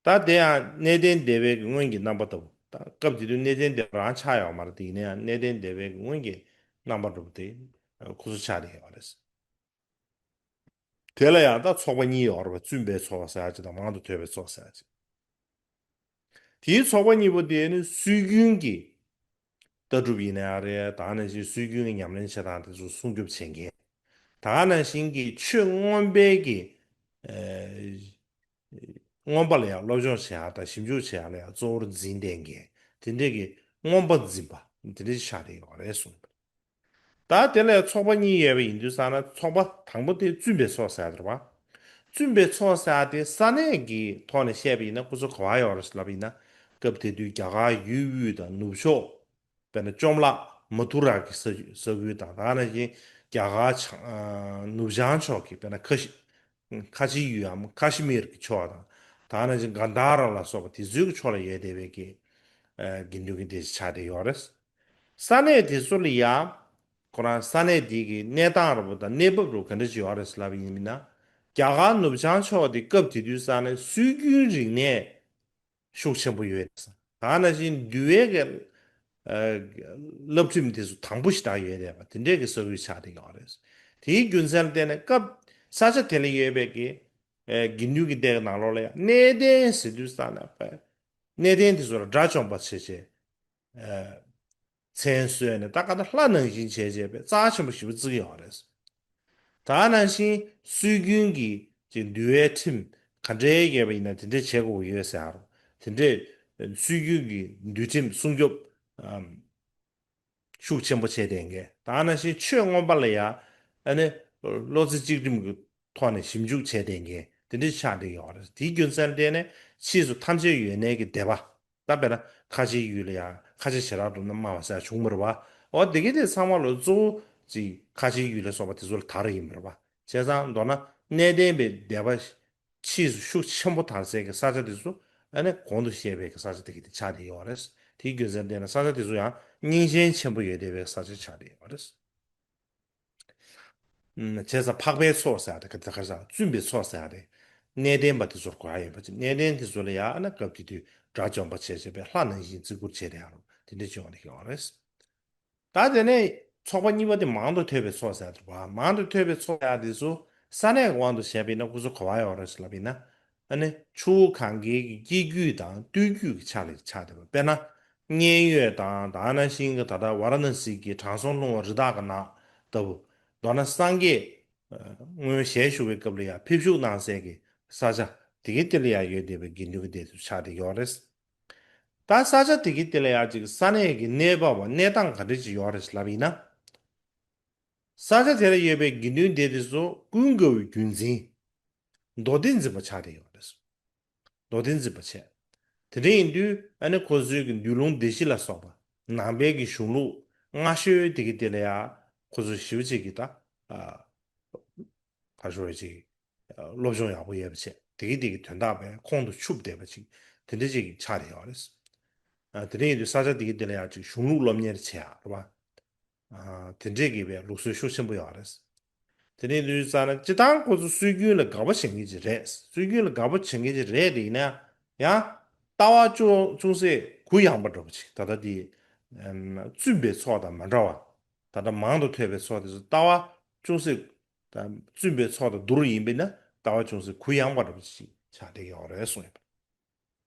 ད་དེ་ཡང་གནས་བརྟན་སྡེ་པའི་གི་སྔོན་གྱི་རྣམ་པ་ལྟ་བུ། ད་སྐབས་དེ་དུས་གནས་བརྟན་སྡེ་པ་རང་ཆགས་ཡོད་མ་རེད་དེ། ཡིན་ན་ཡང་གནས་བརྟན་སྡེ་པའི་གི་སྔོན་གྱི་རྣམ་པ་འདྲ་པོ་དེ་ཁོ་ཚོ་ཆགས་བསྡད་ཡོད་རེད། དེ་ལ་ཡང་ད་ཚོགས་པ་གཉིས་ཡོད་རེད་པ། བཙུན་པའི་ཚོགས་ཟེར་ཡ་ཅིག་དང་མང་དུ་ཐོས་པའི་ཚོགས་ཟེར་ཡ་ཅིག་དེའི་ཚོགས་པ་གཉིས་པོ་དེ་ནི་སྲོལ་རྒྱུན་གྱི་ལྟ་གྲུབ་ཡིན་ན་ཡང་རེད། ད་ནང་བཞིན་སྲོལ་རྒྱུན་གྱི་ཉམས་ལེན་བྱེད་སྟངས་དེ་ཚོ་སྲུང་སྐྱོབ་བྱེད་མཁན། ད་ག་ནང་བཞིན་གྱི་ཆོས་མངོན་པའི་གི། ཨ་མངོན་པ་ལ་ཡང་སློབ་སྦྱོང་བྱེད་ཡག་དང་ཞིབ་འཇུག་བྱེད་ཡག་ལ་ཡང་གཙོ་བོར་འཛིན་བསྡད་མཁན། དེ་འདྲས་ཀྱི་མངོན་པ་འཛིན་པ་དེ་འདྲས་ཆགས་བསྡད་ཡོད་རེད་གསུངས། ད་དེ་ལ་ཚོགས་པ་གཉིས་ཡོད་པ་ཡིན་དུས་ཙང་ན། ཚོགས་པ་དང་པོ་དེ་བཙུན་པའི་ཚོགས་ཟེར་ཡ་དེ་རེད་པ། བཙུན་པའི་ཚོགས་ཟེར་ཡ་དེ་ས་གནས་ཀྱི་ཐོག་ནས་བཤད་པ་ཡིན་ན་ཁོ་ཚོ་ག་པར་ཡོད་རེད་ལབ་པ་ཡིན་ན། སྐབས་དེ་དུས་རྒྱ་གར་ཡུལ་དབུས་དང་ནུབ་ཕྱོགས། དཔེར་ན་བཅོམ་བརླག་ མ་ཐུ་ར་གི་ས་ས་ཁུལ་དང་། ད་ནང་བཞིན་རྒྱ་གར་བྱང་ནུབ་བྱང་ཕྱོགས་ཀྱི་དཔེར་ན་ཁ་ཤི་ཁ་ཆེའི་ཡུལ་འམ་ཁ་ཤི་མིར་གྱི་ཕྱོགས་དང་། ད་ནང་བཞིན་གྷན་དྷ་ར་ལ་སོགས་པ་དེ་ཚོའི་གི་ཕྱོགས་ལ་ཡོད་བསྡད་པའི་གི་ཨ་དགེ་འདུན་གྱི་སྡེ་ཆགས་བསྡད་ཡོད་རེད། ས་གནས་དེ་ཚོ་ལ་ཡ་ཁོ་རང་ས་གནས་དེ་གི་གནས་སྟངས་ར་བོ་དང་གནས་བབ་ར་བོ་ག་འདྲ་ཅིག་ཡོད་རེད་ལབ་ཡིན་མིན་ན། རྒྱ་གར་ནུབ་བྱང་ཕྱོགས་དེ་སྐབས་དེ་དུས་ས་གནས་སྲོལ་རྒྱུན་རིག་གནས་ཤུགས་ཆེན་པོ་ཡོད་རེད། ད་ནང་བཞིན་འདུལ་བའི་གི་ཨ་བསླབ་ཁྲིམས་དེ་ཚོ་དམ་པོ་ཞེ་དྲག་ཡོད་བསྡད་པ་དེ་འདྲའི་གི་ས་ཁུལ་ཆགས་བསྡད་ཡོད་རེད། དེའི་རྒྱུ་མཚན་ལ་བརྟེན་ནས་སྐབས་ས་ཆ་དེ་ལ་ཡོད་པའི་གི་ཨ་དགེ་འདུན་གྱི་སྡེ་གི་ནང་ལོགས་ལ་ཡང་གནས་བརྟན་ཟེར་དུས་ས་ནས་པ་གནས་བརྟན་དེ་ཚོ་ལ་དགྲ་བཅོམ་པ་བྱས་བྱས་ཨ་མཚན་གསོལ་ནས་ད་ག་ད་ལྷ་ནང་བཞིན་བྱས་བྱས་པའི་རྩ་ཆེན་པོ་ཞེ་པོ་བརྩི་གི་ཡོད་རེད། ད་ནང་བཞིན་སྲོལ་རྒྱུན་གྱི་ཅིག་འདུལ་བའི་ཁྲིམས་ག་འདྲའི་ཡོད་པ་ཡིན་ན་དེ་འདྲའི་བྱེད་དགོས་ཀྱི་ཡོད་ཟེར་ཡ་རོ། དེ་འདྲའི་སྲོལ་རྒྱུན་གྱི་འདུལ་ཁྲིམས་སྲུང་སྐྱོབ་ཨམ་ཤུགས་ཆེན་པོ་བྱས་བསྡད་མཁན། ད་ནང་བཞིན་ཆོས་མངོན་པ་ལ་ཡ་ཨ་ནི་བློ་རྩེ་གཅིག་སྒྲིམ་གྱི་ཐོག་ནས་ཞིབ་འཇུག་བྱས་བསྡད་མཁན་དེ་འདྲའི་ཆགས་བསྡད་ཡོད་རེད། དེའི་རྒྱུ་མཚན་བརྟེན་ནས་ཕྱིས་སུ་ཐམས་ཅད་ཡོད་གནས་ཀྱི་སྡེ་པ། ད་དཔེར་ན་ཁ་ཆེའི་ཡུལ་ལ་ཡང་ཁ་ཆེ་ཞེ་དྲག་འགྲོ་ན་སྨྲ་བ་ཟེར་བྱུང་མ་རེད་པ། འོ་དེ་གི་དེ་ཚང་མ་ལོ་གཙོ་བོ་ཅིག་ཁ་ཆེའི་ཡུལ་ལ་སོགས་པ་དེ་ཚོ་ལ་དར་ཡིན་པ་རེད་པ། བྱས་ཙང་མདོར་ན་གནས་བརྟན་པའི་སྡེ་པ་ཕྱིས་སུ་ཤུགས་ཆེན་པོ་དར་སའི་གི་ས་ཆ་དེ་ཚོ་ཨ་ནི་གོང་དུ་བཤད་པའི་གི་ས་ཆ་དེ་གི་དེ་ཆགས་བསྡད་ཡོད་རེད། དེའི་རྒྱུ་མཚན་བརྟེན་ནས་ས་ཆ་དེ་ཚོ་ཡང་རྙིང་ཞེན་ཆེན་པོ་ཡོད་བསྡད་པའི་ས་ཆ་ཆགས་བསྡད་ཡོད་རེད། བྱས་ཙང་འཕགས་པའི་ཚོགས་ཟེར་ཡ་དེ་ག་དེ་ག་ས་བཙུན་པའི་ཚོགས་ཟེར་ཡ་དེ་གནས་བརྟན་པ་དེ་ཚོར་གོ་ཡ་ཡིན་པ་ཅིག། གནས་བརྟན་དེ་ཚོ་ལ་ཡ་ཨ་ན་སྐབས་དེ་དུས་དགྲ་བཅོམ་པ་བྱས་བྱས་པའི་ལྷ་ནང་བཞིན་བརྩི་བཀུར་བྱས་བསྡད་ཡ་རུ་དེ་འདྲ་བྱུང་བ་དེ་ཡོད་རེད། ད་དེ་ནས་ཚོགས་པ་གཉིས་པ་དེ་མང་དུ་ཐོས་པའི་ཚོགས་ཟེར་ཡ་དེ་རེད་པ། མང་དུ་ཐོས་པའི་ཚོགས་ཟེར་ཡ་དེ་ཚོ་ས་གནས་ཀྱི་དབང་དུ་བྱས་པ་ཡིན་ན་ཁོ་ཚོ་ག་པར་ཡོད་རེད་ཟེར་ལབ་པ་ཡིན་ན། ཨ་ནི་ཆུ་བོ་གངྒཱའི་གི་དཀྱིལ་རྒྱུད་དང་སྟོད་རྒྱུད་ཀྱི་ཆ་ལས་ཆགས་བསྡད་པ། དཔེར་ན་མཉན་ཡོད་དང་། ད་ནང་བཞིན་གྱི་ད་ལྟ་ཝཱ་ར་ཎ་སི་གི་དྲང་སྲོང་ལྷུང་བ་རི་དྭགས་ཀྱི་ནགས་ལྟ་བུ། མདོར་ན་སངས་རྒྱས་ཨ་སྔོན་ཞལ་བཞུགས་པའི་སྐབས་ལ་ཡང་ཕེབས་བཞུགས་གནང་སའི་གི་ས་ཆ་དེ་གའི་དེ་ལ་ཡང་ཡོད་བསྡད་པའི་དགེ་འདུན་གྱི་སྡེ་ཚོ་ཆགས་བསྡད་ཡོད་རེད། ད་ས་ཆ་དེ་གའི་དེ་ལ་ཡང་ཅིག་ས་གནས་ཀྱི་གནས་བབ་པ་གནས་སྟངས་ག་འདྲ་ཅིག་ཡོད་རེད་ལབ་ཡིན་ན། ས་ཆ་དེ་ལ་ཡོད་པའི་དགེ་འདུན་སྡེ་དེ་ཚོ་ཀུན་དགའ་བོའི་བརྒྱུད་འཛིན་མདོ་སྡེ་འཛིན་པ་ཆགས་བསྡད་ཡོད་རེད། མདོ་སྡེ་འཛིན་པ་བྱས། དེ་འདྲ་ཡིན་དུས་ཨ་ནི་ཁོ་ཚོའི་གི་འདུལ་ལུང་སྡེ་བཞི་ལ་སོགས་པ་ནང་པའི་གི་གཞུང་ལུགས་སྔ་ཤོས་དེ་གི་དེ་ལ་ཡ་ཁོ་ཚོ་ཞེ་པོ་ཅིག་གི་ད་ཨ་ག་ཞུ་བའི་ཅིག་སློབ་སྦྱོང་ཡག་པོ་ཡོད་པ་བྱས། དེ་གི་དེ་གི་དོན་དག་པའི་ཁོང་དུ་ཆུད་བསྡད་པ་ཅིག་དེ་འདྲ་ཅིག་ཆགས་བསྡད་ཡོད་རེད། ཨ་དེ་འདྲ་ཡིན་དུས་ས་ཆ་དེ་གི་དེ་ལ་ཡ་ཅིག་གཞུང་ལུགས་སློབ་གཉེར་བྱེད་ཡག་རེད་པ། ཨ་དེ་འདྲས་ཀྱི་བའི་ལུགས་སྲོལ་ཤུགས་ཆེན་པོ་ཡོད་རེད། དེ་ནས་དུས་ཙང་ན་སྤྱིར་བཏང་ཁོ་ཚོ་སྲོལ་རྒྱུན་ལ་དགའ་པོ་བྱེད་མཁན་ཅིག་རེད། སྲོལ་རྒྱུན་ལ་དགའ་པོ་བྱེད་མཁན་ཅིག་རེད་དེ་ཡིན་ན་ཡང་ལྟ་བ་ཅུང་ཅུང་ཟད་གུ་ཡངས་པ་འདྲ་པོ་ཅིག། ད་ལྟ་དེ་ཨམ་བཙུན་པའི་ཚོགས་དང་མ་འདྲ་བ། ད་ལྟ་མང་དུ་ཐོས་པའི་ཚོགས་དེ་ཚོ་ལྟ་བ་ཅུང་ཟད་ད་བཙུན་པའི་ཚོགས་དང་བསྡུར་ཡིན་པས་ན་ལྟ་བ་ཅུང་ཟད་གུ་ཡངས་པ་འདྲ་པོ་ཅིག་ཆགས་བསྡད་ཡོད་རེད་གསུངས་ཡོད་པ།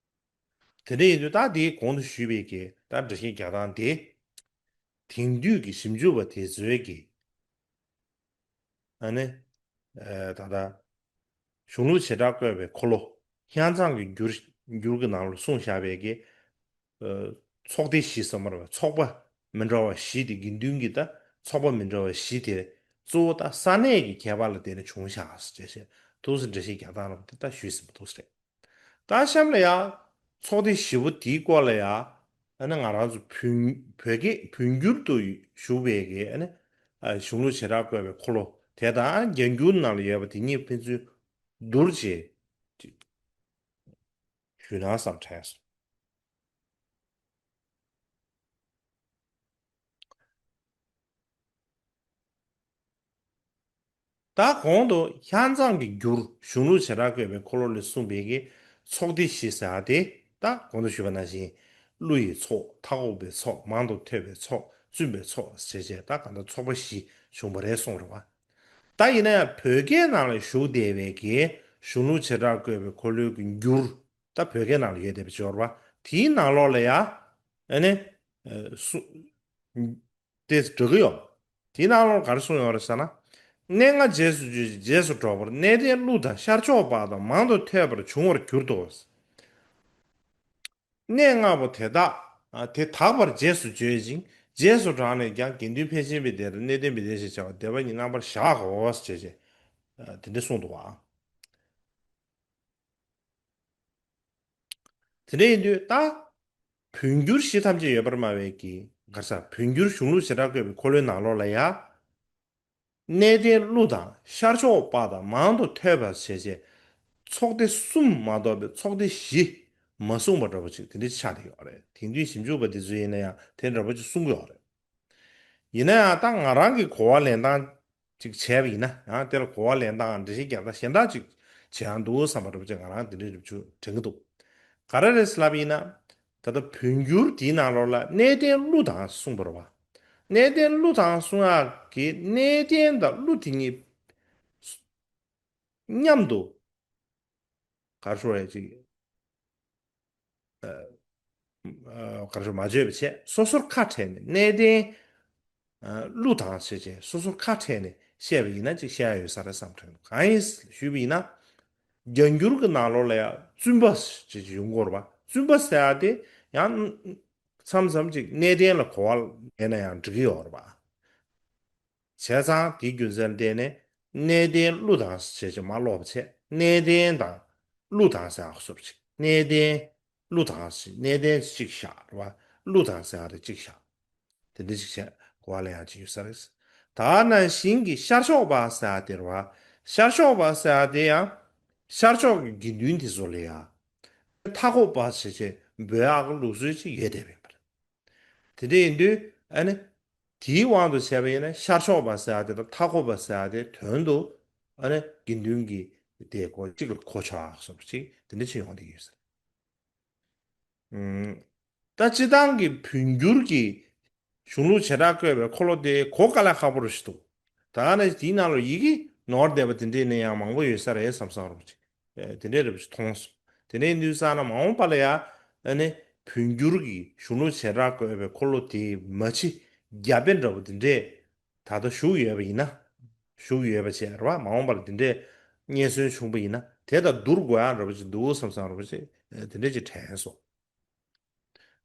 དེ་འདྲ་ཡིན་དུས་ད་དེའི་གོང་དུ་ཞུས་པའི་གི་ད་འགྲེལ་བཤད་རྒྱག་སྟངས་དེ། དེང་དུས་ཀྱི་ཞིབ་འཇུག་པ་དེ་ཚོའི་གི་ཨ་ནི་ཨ་ད་ལྟ་གཞུང་ལུགས་བྱེ་བྲག་བཀོད་པའི་འཁོར་ལོ་ཧྱན་ཙང་གི་འགྱུར་འགྱུར་གྱི་ནང་ལ་གསུངས་བཞག་པའི་གི་ཨ་ཚོགས་སྡེ་བཞི་ཟེར་མ་རེད་པ། ཚོགས་པ་མི་འདྲ་བ་བཞི་དེ་དགེ་འདུན་གྱི་ད་ཚོགས་པ་མི་འདྲ་བ་བཞི་དེ་གཙོ་བོ་ད་ས་གནས་ཀྱི་ཁྱད་པར་ལ་བརྟེན་ནས་བྱུང་བཞག་ཟེར་བྱས་ཐུགས་སུ་འགྲེལ་བཤད་རྒྱག་སྟངས་རབ་དེ་ད་ཞུས་ཟིན་པ་ཐུགས་སུ་རེད། ད་གཤམ་ལ་ཡང་ཚོགས་སྡེ་བཞི་པོ་དེའི་སྐོར་ལ་ཡང་ཨ་ནི་ང་རང་ཚོ་བོད་བོད་སྐད་བོད་འགྱུར་དུ་ཞུགས་པའི་གི་ཨ་ནི་ཨ་གཞུང་ལུགས་བྱེ་བྲག་བཀོད་པའི་འཁོར་ལོ་དེ་དང་རྒྱ་འགྱུར་ནང་ལ་ཡོད་པ་དེ་གཉིས་ཕན་ཚུན་བསྡུར་བྱས་ཞུས་ན་བསམ་དྲན་སོང་། ད་གོང་དུ་ཧྱན་ཙང་གི་འགྱུར་གཞུང་ལུགས་བྱེ་བྲག་བཀོད་པའི་འཁོར་ལོ་ལས་གསུངས་པའི་གི་ཚོགས་སྡེ་བཞི་ཟེར་བ་དེ་ད་གོང་དུ་ཞུས་པ་ནང་བཞིན་ཀླུ་ཡི་ཚོགས། མཐའ་འཁོབ་པའི་ཚོགས། མང་དུ་ཐོས་པའི་ཚོགས། བཙུན་པའི་ཚོགས་ཟེར་བྱས་ད་གང་ལྟར་ཚོགས་པ་བཞི་བྱུང་བ་རེད་གསུངས་རེད་བ། ད་ཡིན་ན་ཡང་བོད་སྐད་ནང་ལ་བཞུགས་བསྡད་པའི་གི་གཞུང་ལུགས་བྱེ་བྲག་བཀོད་པའི་འཁོར་ལོའི་གི་འགྱུར་ད་བོད་སྐད་ནང་ལ་ཡོད་བསྡད་པ་ཅིག་ཡོད་རེད་བ། དེའི་ནང་ལོགས་ལ་ཡ་ཨ་ནི་ཨ་སུ། དེ་འགྲོ་གི་ཡོད། དེའི་ནང་ལོགས་ག་རེ་གསུངས་ཡོད་རེད་ཟེར་ན། གནས་ལྔ་རྗེས་སུ་བརྗོད་ཅིང་རྗེས་སུ་སྒྲོག་པར་གནས་བརྟན་ཀླུ་དང་ཤར་ཕྱོགས་པ་དང་མང་དུ་ཐོས་པར་འབྱུང་བར་གྱུར་ཏོ། གནས་ལྔ་པོ་དེ་དག་ཨ་དེ་དག་པར་རྗེས་སུ་བརྗོད་ཅིང་རྗེས་སུ་འབྲངས་ནས་ཀྱང་དགེ་འདུན་ཕལ་ཆེན་པའི་སྡེ་དང་གནས་བརྟན་པའི་སྡེ་ཞེས་བྱ་བ་སྡེ་པ་གཉིས་རྣམ་པར་གཞག་གོ་ཞེས་བྱས། ཨ་དེ་འདྲ་གསུངས་འདུག་བ། དེ་འདྲ་ཡིན་དུས་ད་བོད་འགྱུར་བཞི་ཐམས་ཅད་ཡོད་པར་སྨྲ་བའི་གི་ ག་རེ་ཟ། བོད་འགྱུར་གཞུང་ལུགས་བྱེ་བྲག་བཀོད་པའི་འཁོར་ལོའི་ནང་ལོགས་ལ་ཡ། གནས་བརྟན་གླུ་དང་ཤར་ཕྱོགས་པ་དང་མང་དུ་ཐོས་པར་བྱེད་ཅེས། ཚོགས་སྡེ་གསུམ་མ་གཏོགས་པའི་ཚོགས་སྡེ་བཞི་མ་གསུངས་པ་འདྲ་པོ་ཅིག་དེ་འདྲ་ཆགས་བསྡད་ཡོད་རེད། དེང་དུས་ཞིབ་འཇུག་པ་དེ་ཚོ་ཡིན་ན་ཡང་དེ་འདྲ་པོ་ཅིག་གསུང་གི་ཡོད་རེད། ཡིན་ན་ཡང་ད་ང་རང་གི་གོ་བ་ལེན་སྟངས་ཅིག་བྱས་པ་ཡིན་ན་ཡང་དེ་ལ་གོ་བ་ལེན་སྟངས་འགྲེལ་བཤད་རྒྱག་སྟངས་གཞན་དག་ཅིག་བྱེད་ཡང་འདུག་བསམ་པ་འདྲ་པོ་ཅིག་ང་རང་དེ་འདྲ་རེ་བ་ཅིག་དྲན་གྱི་འདུག་ག་རེ་རེད་ཟེར་ལབ་པ་ཡིན་ན། ད་ལྟ་བོད་འགྱུར་དེའི་ནང་ལོགས་ལ་གནས་བརྟན་གླུ་དང་གསུངས་པ་རེད་བ། གནས་བརྟན་གླུ་དང་གསུང་ཡག་གི་གནས་བརྟན་དང་གླུ་དེ་གཉིས་མཉམ་དུ་ག་རེ་ཞུ་དགོས་རེད་ཅིག་ཨ། ཨ། ག་རེ་ཞུ། མ་བརྗོད་པ་བྱས། སོ་སོར་ཁ་བྲལ་ནས་གནས་བརྟན། ཨ། གླུ་དང་ཞེས་བྱས་སོ་སོར་ཁ་བྲལ་ནས་བཤད་པ་ཡིན་ན་ཅིག་བཤད་ཡོད་ས་རེད་བསམ་དྲན། གང་ཡིན་ཞུས་པ་ཡིན་ན། སྒྲ་འགྱུར་གྱི་ནང་ལོགས་ལ་ཡང་བཙུན་པ་ཞེས་ཅིག་ཡོང་གི་ཡོད་རེད་པ། བཙུན་པ་ཟེར་ཡག་དེ་ཡང་མཚམས་མཚམས་ཅིག་གནས་བརྟན་ལ་གོ་བ་ལེན་ན་ཡང་འགྲིག་གི་ཡོད་རེད་པ། བྱས་ཙང་དེའི་རྒྱུ་མཚན་ལ་བརྟེན་ནས་གནས་བརྟན་གླུ་དང་ཞེས་བྱས་མ་ཀློག་པ་བྱས། གནས་བརྟན་དང་གླུ་དང་ཟེར་ཡག་བཟོ་འདྲ་ཅིག་གནས་བརྟན་གླུ་དང་ཞེས། གནས་བརྟན་གཅིག་བཞག་རེད་པ། གླུ་དང་ཟེར་ཡག་དེ་གཅིག་བཞག་དེ་འདྲ་ཅིག་བྱས་གོ་བ་ལེན་ཡག་ཅིག་ཡོད་ས་རེད། ད་ནང་བཞིན་གྱི་ཤར་ཕྱོགས་པ་ཟེར་ཡག་དེ་རེད་པ། ཤར་ཕྱོགས་པ་ཟེར་ཡག་དེ་ཡང་ཤར་ཕྱོགས་ཀྱི་དགེ་འདུན་དེ་ཚོ་ལ་ཡ། མཐའ་འཁོབ་པ་ཞེས་བྱས་འབོད་ཡག་གི་ལུགས་སྲོལ་ཅིག་ཡོད་བསྡད་པ་ཡིན་པ་རེད། དེ་འདྲ་ཡིན་དུས་ཨ་ནི། དེའི་དབང་དུ་བྱས་པ་ཡིན་ན་ཤར་ཕྱོགས་པ་ཟེར་ཡག་དེ་དང་མཐའ་འཁོབ་པ་ཟེར་ཡག་དེ་དོན་དུ་ཨ་ནི་དགེ་འདུན་གྱི་སྡེ་ཁག་གཅིག་ལ་གོ་ཆོག་བཟོ་འདྲ་ཅིག་དེ་འདྲ་ཅིག་ཡོང་བསྡད་ཀྱི་ཡོད་ས་རེད། ཨུམ། ད་སྤྱིར་བཏང་གི་བོད་འགྱུར་གྱི་གཞུང་ལུགས་བྱེ་བྲག་བཀོད་པའི་འཁོར་ལོ་དེ་གོ་དཀའ་ལས་ཁག་པོ་རེད་ཞུ་འདུག་ད་ནི་དེའི་ནང་ལ་ཡི་གེ་ནོར་བསྡད་པ་དེ་འདྲས་ནས་ཡང་མང་པོ་ཡོད་ས་རེད་བསམ་བསམ་རོགས་ཅིག་ཨེ། དེ་འདྲས་རེད་པ་ཅིག་མཐོང་སོང་། དེ་འདྲས་ཡིན་དུས་ཙང་ན་མ་འོངས་པ་ལ་ཡ་ཨ་ནི་བོད་འགྱུར་གྱི་གཞུང་ལུགས་བྱེ་བྲག་བཀོད་པའི་འཁོར་ལོ་དེ་མ་ཕྱི་རྒྱ་དཔེ་འདྲ་པོ་དེ་འདྲས་ད་ལྟ་བཞུགས་ཡོད་པ་ཡིན་ན། བཞུགས་ཡོད་པ་བྱས་རེད་པ། མ་འོངས་པ་ལ་དེ་འདྲས་རྙེད་སོན་བྱུང་པ་ཡིན་ན་དེ་དང་བསྡུར་དགོས་ཡག་འདྲ་པོ་ཅིག་འདུག་བསམ་བསམ་རོགས་པ་ཅིག་ཨེ། དེ་འདྲས་ཅིག་དྲན་སོང་།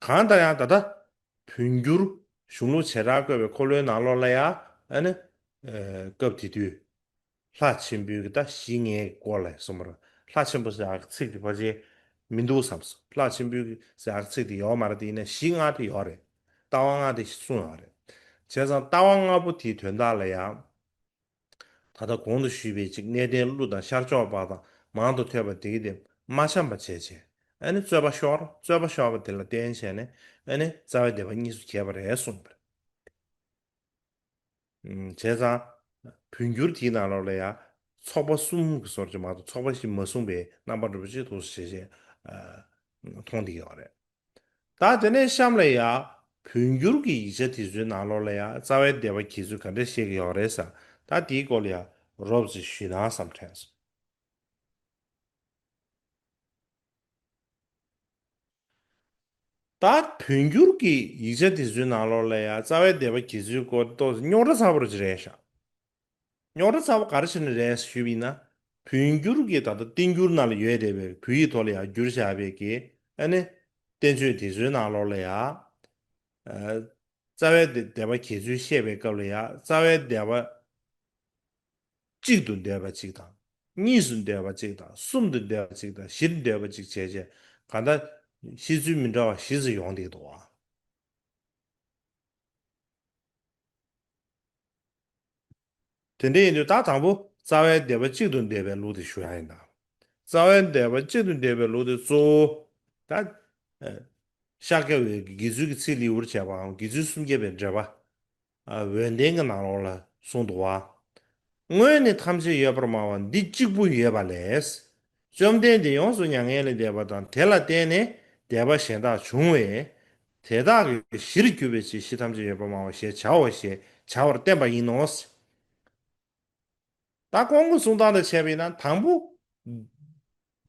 གང་ལྟར་ཡང་ད་ལྟ་བོད་འགྱུར་གཞུང་ལུགས་བྱེ་བྲག་བཀོད་པའི་འཁོར་ལོའི་ནང་ལོགས་ལ་ཡང་ཨ་ནི། ཨེ། སྐབས་དེ་དུས་ལྷ་ཆེན་པོའི་གི་ད་ཞི་ལྔའི་སྐོར་ལ་གསུངས་པ་རེད། ལྷ་ཆེན་པོ་ཟེར་ཡག་གི་ཚིག་དེ་ཕལ་ཆེར་མི་འདུག་བསམ་སོང་། ལྷ་ཆེན་པོའི་གི་ཟེར་ཡག་གི་ཚིག་དེ་ཡོད་མ་རེད། དེ་ཡིན་ན་ཞི་ལྔ་དེ་ཡོད་རེད། ལྟ་བ་ལྔ་དེ་གསུངས་ཡོད་རེད། བྱས་ཙང་ལྟ་བ་ལྔ་པོ་དེའི་དོན་དག་ལ་ཡང་། ད་ལྟ་གོང་དུ་ཞུས་པའི་ཅིག་གནས་བརྟན་གླུ་དང་ཤར་ཕྱོགས་པ་དང་མང་དུ་ཐོས་པ་དེ་གི་དེ་མ་འཆམ་པ་བྱས་བྱས། ཨ་ནི་རྩོད་པ་ཤོར། རྩོད་པ་ཤོར་བ་དེ་ལ་བརྟེན་བྱས་ནས་ཨ་ནི་རྩ་བའི་སྡེ་པ་གཉིས་སུ་གྱེས་པ་རེད་གསུངས་པ་རེད། ཨུམ། བྱས་ཙང་བོད་འགྱུར་དེའི་ནང་ལོགས་ལ་ཡང་ཚོགས་པ་གསུམ་གྱི་སོར་ཅིག་མ་གཏོགས་ཚོགས་པ་བཞི་མ་གསུངས་པའི་རྣམ་པ་འདྲ་པོ་ཅིག་འདུག་ཟེར་བྱས་བྱས་ཨ། མཐོང་བསྡད་ཡོད་རེད། ད་དེ་ནས་གཤམ་ལ་ཡ་བོད་འགྱུར་གྱི་ཡིག་ཆ་དེ་ཚོའི་ནང་ལོགས་ལ་ཡ་རྩ་བའི་སྡེ་པ་གྱེས་ཚུལ་ག་འདྲ་བཤད་ཀྱི་ཡོད་རེད་ཟེར། ད་དེའི་སྐོར་ལ་ཡ་རོབ་ཙམ་ཞུས་ན་བསམ་དྲན་སོང་། ད་བོད་འགྱུར་གྱི་ཡིག་ཆ་དེ་ཚོའི་ནང་ལོགས་ལ་ཡ་རྩ་བའི་སྡེ་པ་གྱེས་ཚུལ་སྐོར་ཏོག་ཙམ་རྙོག་དྲ་ཚ་པོ་ཅིག་རེད་ཤག་རྙོག་དྲ་ཚ་པོ་ག་རེ་བྱས་ནས་རེད་ཞུས་པ་ཡིན་ན། བོད་འགྱུར་གྱི་ད་ལྟ་བསྟན་འགྱུར་ནང་ལ་ཡོད་བསྡད་པའི་བོད་ཡིག་ཐོག་ལ་ཡང་བསྒྱུར་བཞག་པའི་གི་ཨ་ནི་བསྟན་བཅོས་དེ་ཚོའི་ནང་ལོགས་ལ་ཡང་། ཨ། རྩ་བའི་སྡེ་སྡེ་པ་གྱེས་ཚུལ་བཤད་པའི་སྐབས་ལ་ཡང་རྩ་བའི་སྡེ་པ་གཅིག་ཏུ་འདོད་པ་གཅིག་དང་། གཉིས་སུ་འདོད་པ་གཅིག་དང་། གསུམ་དུ་འདོད་པ་གཅིག་དང་། བཞིར་འདོད་པ་གཅིག་བྱས་བྱས་གང་ལྟར་བཤད་ཚུལ་མི་འདྲ་བ་བཞི་ཙམ་ཡོང་བསྡད་འདུག་ཨ། དེ་འདྲ་ཡིན་དུས་ད་དང་པོ་རྩ་བའི་སྡེ་པ་གཅིག་ཏུ་འདོད་པའི་ལུགས་དེ་ཞུ་ཡ་ཡིན་ད། རྩ་བའི་སྡེ་པ་གཅིག་ཏུ་འདོད་པའི་ལུགས་དེ་གཙོ་བོ་ད། ཨ། ཤཱཀྱ་པའི་དགེ་ཚུལ་གྱི་ཚིག་ལེའུར་བྱས་པའམ་དགེ་ཚུལ་སུམ་བརྒྱ་པའི་འགྲེལ་པ། ཨ། འོད་ལྡན་གྱི་ནང་ལོགས་ལ་གསུངས་འདུག་བ། སྔོན་ནི་ཐམས་ཅད་ཡོད་པར་སྨྲ་བ་འདི་གཅིག་པུ་ཡོད་པ་ལས། བཅོམ་ལྡན་འདས་ཡོངས་སུ་མྱ་ངན་ལས་འདས་པ་དང་དེ་ལ་བརྟེན་ནས་སྡེ་པ་གཞན་དག་བྱུང་བས། དེ་དག་གི་གཞིར་གྱུར་པའི་ཕྱིར་གཞི་ཐམས་ཅད་ཡོད་པར་སྨྲ་བ་ཞེས་བྱའོ་ཞེས་བྱ་བར་བསྟན་པ་ཡིན་ནོ། ད་ཁོང་གི་གསུང་སྟངས་དང་བྱས་པ་ཡིན་ན་དང་པོ།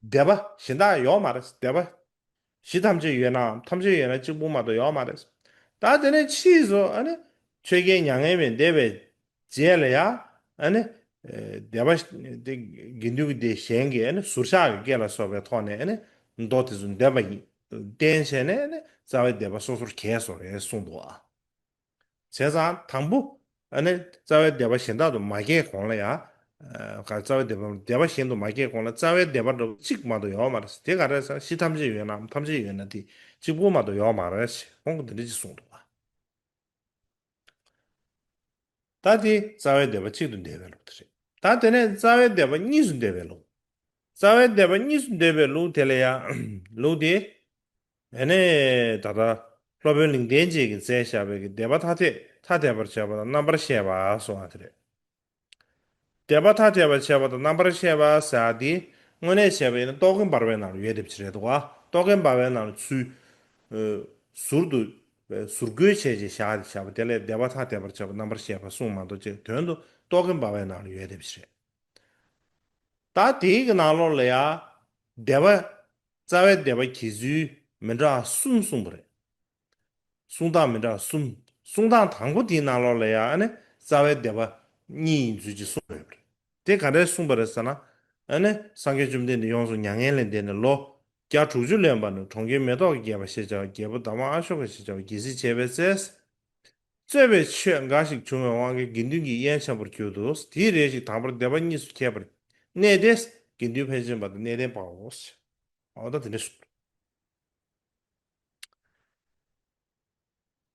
སྡེ་པ་གཞན་དག་ཡོད་མ་རེད། སྡེ་པ་གཞི་ཐམས་ཅད་ཡོད་ནའང་ཐམས་ཅད་ཡོད་ན་གཅིག་པུ་མ་གཏོགས་ཡོད་མ་རེད། ད་དེ་ནས་ཕྱིས་སུ་ཨ་ནི་ཆོས་རྒྱལ་མྱ་ངན་ལས་འདས་པའི་རྗེས་ལ་ཡང་ཨ་ནི་སྡེ་པ་དེ་དགེ་འདུན་གྱི་སྡེ་གཞན་གྱིས་ཨ་ནི་ཟུར་བཞག་གི་སྐད་ལ་སོགས་པའི་ཐོག་ནས་ཨ་ནི་མདོ་དེ་ཚོ་འདོན་པ་ཡིན། བསྟན་བྱས་ནས་ཨ་ནི་རྩ་བའི་སྡེ་པ་སོ་སོར་གྱེས་སོང་རེད་གསུངས་འདུག་ཨ། བྱས་ཙང་དང་པོ་ཨ་ནི་རྩ་བའི་སྡེ་པ་གཞན་དག་ཏུ་མ་གྱེས་གོང་ལ་ཡང་། ཨ། ག་རྩ་བའི་སྡེ་པ་སྡེ་པ་གཞན་དུ་མ་གྱེས་གོང་ལ་རྩ་བའི་སྡེ་པ་འདྲ་བོ་གཅིག་མ་གཏོགས་ཡོད་མ་རེད། དེ་ག་རེ་ཟེར་ན་གཞི་ཐམས་ཅད་ཡོད་ནའང་ཐམས་ཅད་ཡོད་ན་དེ་གཅིག་པུ་མ་གཏོགས་ཡོད་མ་རེད་ཞེས་ཁོང་གིས་འདི་འདྲ་ཅིག་གསུངས་འདུག་བ། ད་དེ་རྩ་བའི་སྡེ་པ་གཅིག་ཏུ་འདོད་པའི་ལུགས་དེ་རེད། ད་དེ་ནས་རྩ་བའི་སྡེ་པ་གཉིས་སུ་འདོད་པའི་ལུགས། རྩ་བའི་སྡེ་པ་གཉིས་སུ་འདོད་པའི་ལུགས་དེ་ལ་ཡང་། ལུགས་དེ། ཨ་ནི། ད་ལྟ་སློབ་དཔོན་ལིང་བསྟན་རྗེ་གིས་མཛད་བཞག་པའི་གི་སྡེ་པ་ཐ་དད་ཐ་དད་པར་བྱེད་པ་དང་རྣམ་པར་བཤད་པ་གསུངས་པ་དེ་རེད། སྡེ་པ་ཐ་དད་པར་བྱེད་པ་དང་རྣམ་པར་བཤད་པ་ཟེར་དེ་དངོས་གནས་བྱས་པ་ཡིན་ན་རྟོག་གེ་འབར་བའི་ནང་ལ་ཡོད་བསྡད་པ་ཅིག་རེད་འདུག་ག་རྟོག་གེ་འབར་བའི་ནང་ལ་ཚུར། ཨ། ཟུར་དུ། ཟུར་བཀོལ་བྱས་བྱས་བཞག་བཞག་པ་དེ་ལས་སྡེ་པ་ཐ་དད་པར་བྱེད་པ་རྣམ་པར་བཤད་པ་གསུངས་མ་གཏོགས་ཅིག་དོན་དུ་རྟོག་གེ་འབར་བའི་ནང་ལ་ཡོད་བསྡད་པ་ཅིག་རེད། ད་དེའི་གི་ནང་ལོགས་ལ་ཡང་། སྡེ་པ། རྩ་བའི་སྡེ་པ་གྱེས་ཚུལ་མི་འདྲ་གསུམ་གསུངས་པ་རེད། གསུང་སྟངས་མི་འདྲ་གསུམ། གསུང་སྟངས་དང་པོ་དེའི་ནང་ལོགས་ལ་ཡང་ཨ་ནི་རྩ་བའི་སྡེ་པ་གཉིས་ཡིན་ཚུལ་གྱིས་གསུངས་ཡོད་པ་རེད། དེ་ག་འདྲས་གསུངས་པ་རེད་ཟེར་ན། ཨ་ནི་སངས་རྒྱས་བཅོམ་ལྡན་འདས་ཡོངས་སུ་མྱ་ངན་ལས་འདས་ནས་ལོ་བརྒྱ་དྲུག་ཅུ་ལོན་པ་ན་གྲོང་ཁྱེར་མེ་ཏོག་གི་རྒྱལ་པོ་ཞེས་བྱ་བ་རྒྱལ་པོ་དྷརྨ་ཨ་ཤོ་ཀ་ཞེས་བྱ་བ་རྒྱལ་སྲིད་བྱེད་པའི་ཚེ། རྩོད་པའི་ཆོས་འགའ་ཞིག་བྱུང་བའི་དབང་གིས་དགེ་འདུན་གྱི་དབྱེན་ཆེན་པོར་གྱུར་ཏོ། དེའི་རེ་ཞིག་དང་པོར་སྡེ་པ་གཉིས་སུ་གྱེས་པར་གནས་ཏེ། དགེ་འདུན་ཕལ་ཆེན་པ་དང་གནས་བརྟན་པའོ། འོ་ད་དེ་འདྲ་གསུངས།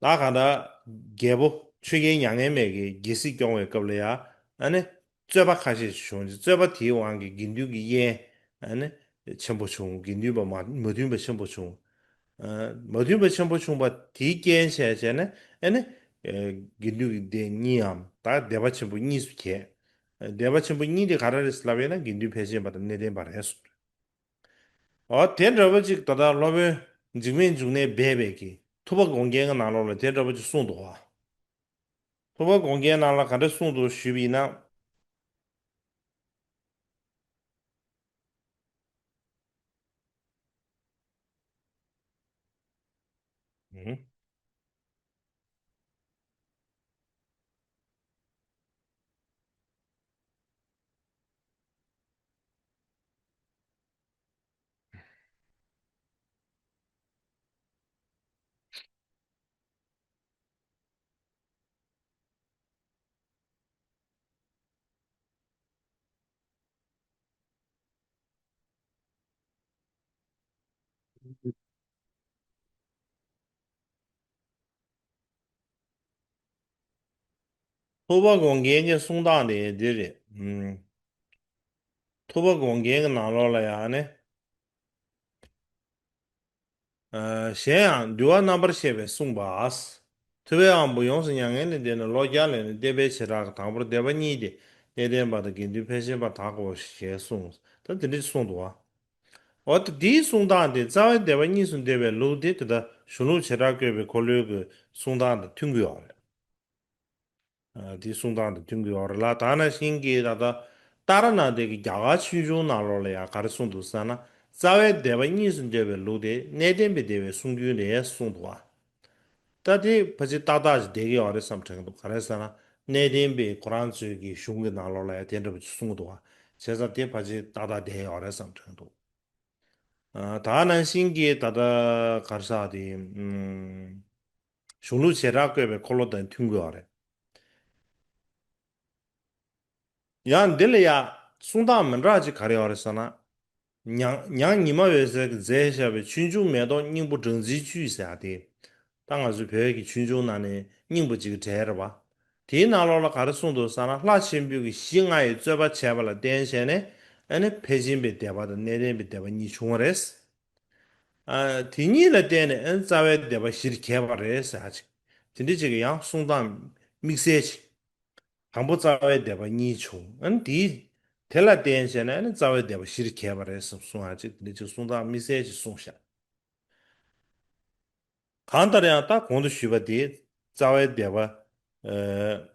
ད་གང་ལྟར། རྒྱལ་པོ་ཆོས་རྒྱལ་མྱ་ངན་མེད་ཀྱིས་རྒྱལ་སྲིད་སྐྱོང་བའི་སྐབས་ལ་ཡང་ཨ་ནི། རྩོད་པ་ཁ་ཤས་ཤིག་བྱུང་རྗེས་རྩོད་པ་དེའི་དབང་གིས་དགེ་འདུན་གྱི་དབྱེན་ཨ་ནི། ཆེན་པོ་བྱུང་། དགེ་འདུན་པ་མ་མ་མཐུན་པ་ཆེན་པོ་བྱུང་། ཨ། མ་མཐུན་པ་ཆེན་པོ་བྱུང་བ་དེའི་རྐྱེན་བྱས་བྱས་ནས་ཨ་ནི། ཨ། དགེ་འདུན་གྱི་སྡེ་གཉིས་འམ་ད་སྡེ་པ་ཆེན་པོ་གཉིས་སུ་གྱེས། སྡེ་པ་ཆེན་པོ་གཉིས་དེ་ག་རེ་རེད་ལབ་ཡིན་ན་དགེ་འདུན་ཕལ་ཆེན་པ་དང་གནས་བརྟན་པ་རེད་གསུངས། འོ་དེ་འདྲ་བོ་ཅིག་ད་ལྟ་སློབ་དཔོན་འཇིགས་མེད་འབྱུང་གནས་སྦས་པའི་གི་ཐུབ་པ་དགོངས་རྒྱན་གྱི་ནང་ལོགས་ལ་དེ་འདྲ་བོ་ཅིག་གསུངས་འདུག་བ། ཐུབ་པ་དགོངས་རྒྱན་ནང་ལ་ག་འདྲ་གསུངས་འདུག་ཞུས་པ་ཡིན་ན། ཨུ། ཐུབ་པ་དགོངས་རྒྱན་གྱི་གསུང་སྟངས་དེ་འདི་རེད། ཨུམ། ཐུབ་པ་དགོངས་རྒྱན་གྱི་ནང་ལོགས་ལ་ཡང་ནི། ཨ། གཞན་ཡང་འདུལ་བ་རྣམ་པར་བཤད་པས་གསུངས་པ། ཐུབ་པའི་དབང་པོ་ཡོངས་སུ་མྱ་ངན་ལས་འདས་ནས་ལོ་བརྒྱ་ལོན་ནས་བསྟན་པའི་བྱེ་བྲག་གི་དང་པོར་སྡེ་པ་གཉིས་ཏེ། གནས་བརྟན་པ་དང་དགེ་འདུན་ཕལ་ཆེན་པ་དག་གོ་ཞེས་གསུངས། ད་དེ་འདྲ་གསུངས་འདུག་བ། འོ་ད་འདིའི་གསུང་སྟངས་དེ་རྩ་བའི་སྡེ་པ་གཉིས་སུ་འདོད་པའི་ལུགས་དེ་དེ་ལྟར་གཞུང་ལུགས་བྱེ་བྲག་བཀོད་པའི་འཁོར་ལོའི་གི་གསུང་སྟངས་དང་མཐུན་གྱི་ཡོད་རེད། ཨ། དེའི་གསུང་སྟངས་དང་མཐུན་གྱི་ཡོད་རེད་ལ། ད་ནང་བཞིན་གྱི་ད་ལྟ་ཏཱ་ར་ནཱ་ཐའི་གི་རྒྱ་གར་ཆོས་འབྱུང་ནང་ལོགས་ལ་ཡང་ག་རེ་གསུངས་འདུག་ཟེར་ན། རྩ་བའི་སྡེ་པ་གཉིས་སུ་འདོད་པའི་ལུགས་དེ་གནས་བརྟན་པའི་སྡེ་པའི་གསུང་རྒྱུན་རེད་གསུངས་འདུག་བ། ད་དེ་ཕལ་ཆེར་ཏག་ཏག་ཅིག་བསྡད་ཀྱི་ཡོད་རེད་བསམ་དྲན་གྱི་འདུག་ག་རེ་ཟེར་ན། གནས་བརྟན་པའི་ཁོ་རང་ཚོའི་གི་གཞུང་གི་ནང་ལོགས་ལ་ཡང་དེ་འདྲ་པོ་ཅིག་གསུངས་འདུག་བ། བྱས་ཙང་དེ་ཕལ་ཆེར་ཏག་ཏག་བསྡད་ཡོད་རེད་བསམ་དྲན་གྱི་འདུག་ཨ། ད་ནང་བཞིན་གྱི་ད་ལྟ་ག་རེ་ཟེར་དེ། ཨུམ། གཞུང་ལུགས་བྱེ་བྲག་བཀོད་པའི་འཁོར་ལོ་དང་མཐུན་དགོས་པ་རེད། ཡང་འདི་ལ་ཡང་གསུང་སྟངས་མི་འདྲ་ཅིག་ག་རེ་ཡོད་རེད་ཟེར་ན། ཉང་ཉང་ཉི་མ་འོད་ཟེར་གྱིས་མཛད་བཞག་པའི་ཆོས་འབྱུང་མེ་ཏོག་སྙིང་པོ་སྦྲང་རྩིའི་བཅུད་ཟེར་ཡ་དེ། ད་ང་ཚོའི་བོད་ཀྱི་ཆོས་འབྱུང་ནང་ནས་སྙིང་པོ་གཅིག་གི་གྲས་རེད་པ། དེའི་ནང་ལོགས་ལ་ག་རེ་གསུངས་འདུག་ཟེར་ན། ལྷ་ཆེན་པོས་ཀྱི་གཞི་ལྔ་ཡི་རྩོད་པ་བྱས་པ་ལ་བརྟེན་བྱས་ནས་ཨ་ནི་ཕལ་ཆེན་པའི་སྡེ་པ་དང་གནས་བརྟན་པའི་སྡེ་པ་གཉིས་བྱུང་བ་རེད། ཨ། དེ་གཉིས་ལ་བརྟེན་ནས་ཨ་ནི་རྩ་བའི་སྡེ་པ་བཞིར་གྱེས་པ་རེད་ཟེར་ཡ་ཅིག་དེ་འདྲ་ཅིག་གི་ཡང་གསུང་སྟངས་དམིགས་བསལ་ཅིག་དང་པོ་རྩ་བའི་སྡེ་པ་གཉིས་བྱུང་། ཨ་ནི་དེའི་དེ་ལ་བརྟེན་བྱས་ནས་ཨ་ནི་རྩ་བའི་སྡེ་པ་བཞིར་གྱེས་པ་རེད་ཟེར་གསུང་ཡ་ཅིག་དེ་འདྲ་ཅིག་གསུང་སྟངས་དམིགས་བསལ་ཅིག་གསུངས་ཤག་གང་ལྟར་ཡང་ད་གོང་དུ་ཞུས་པ་དེ་རྩ་བའི་སྡེ་པ། ཨ།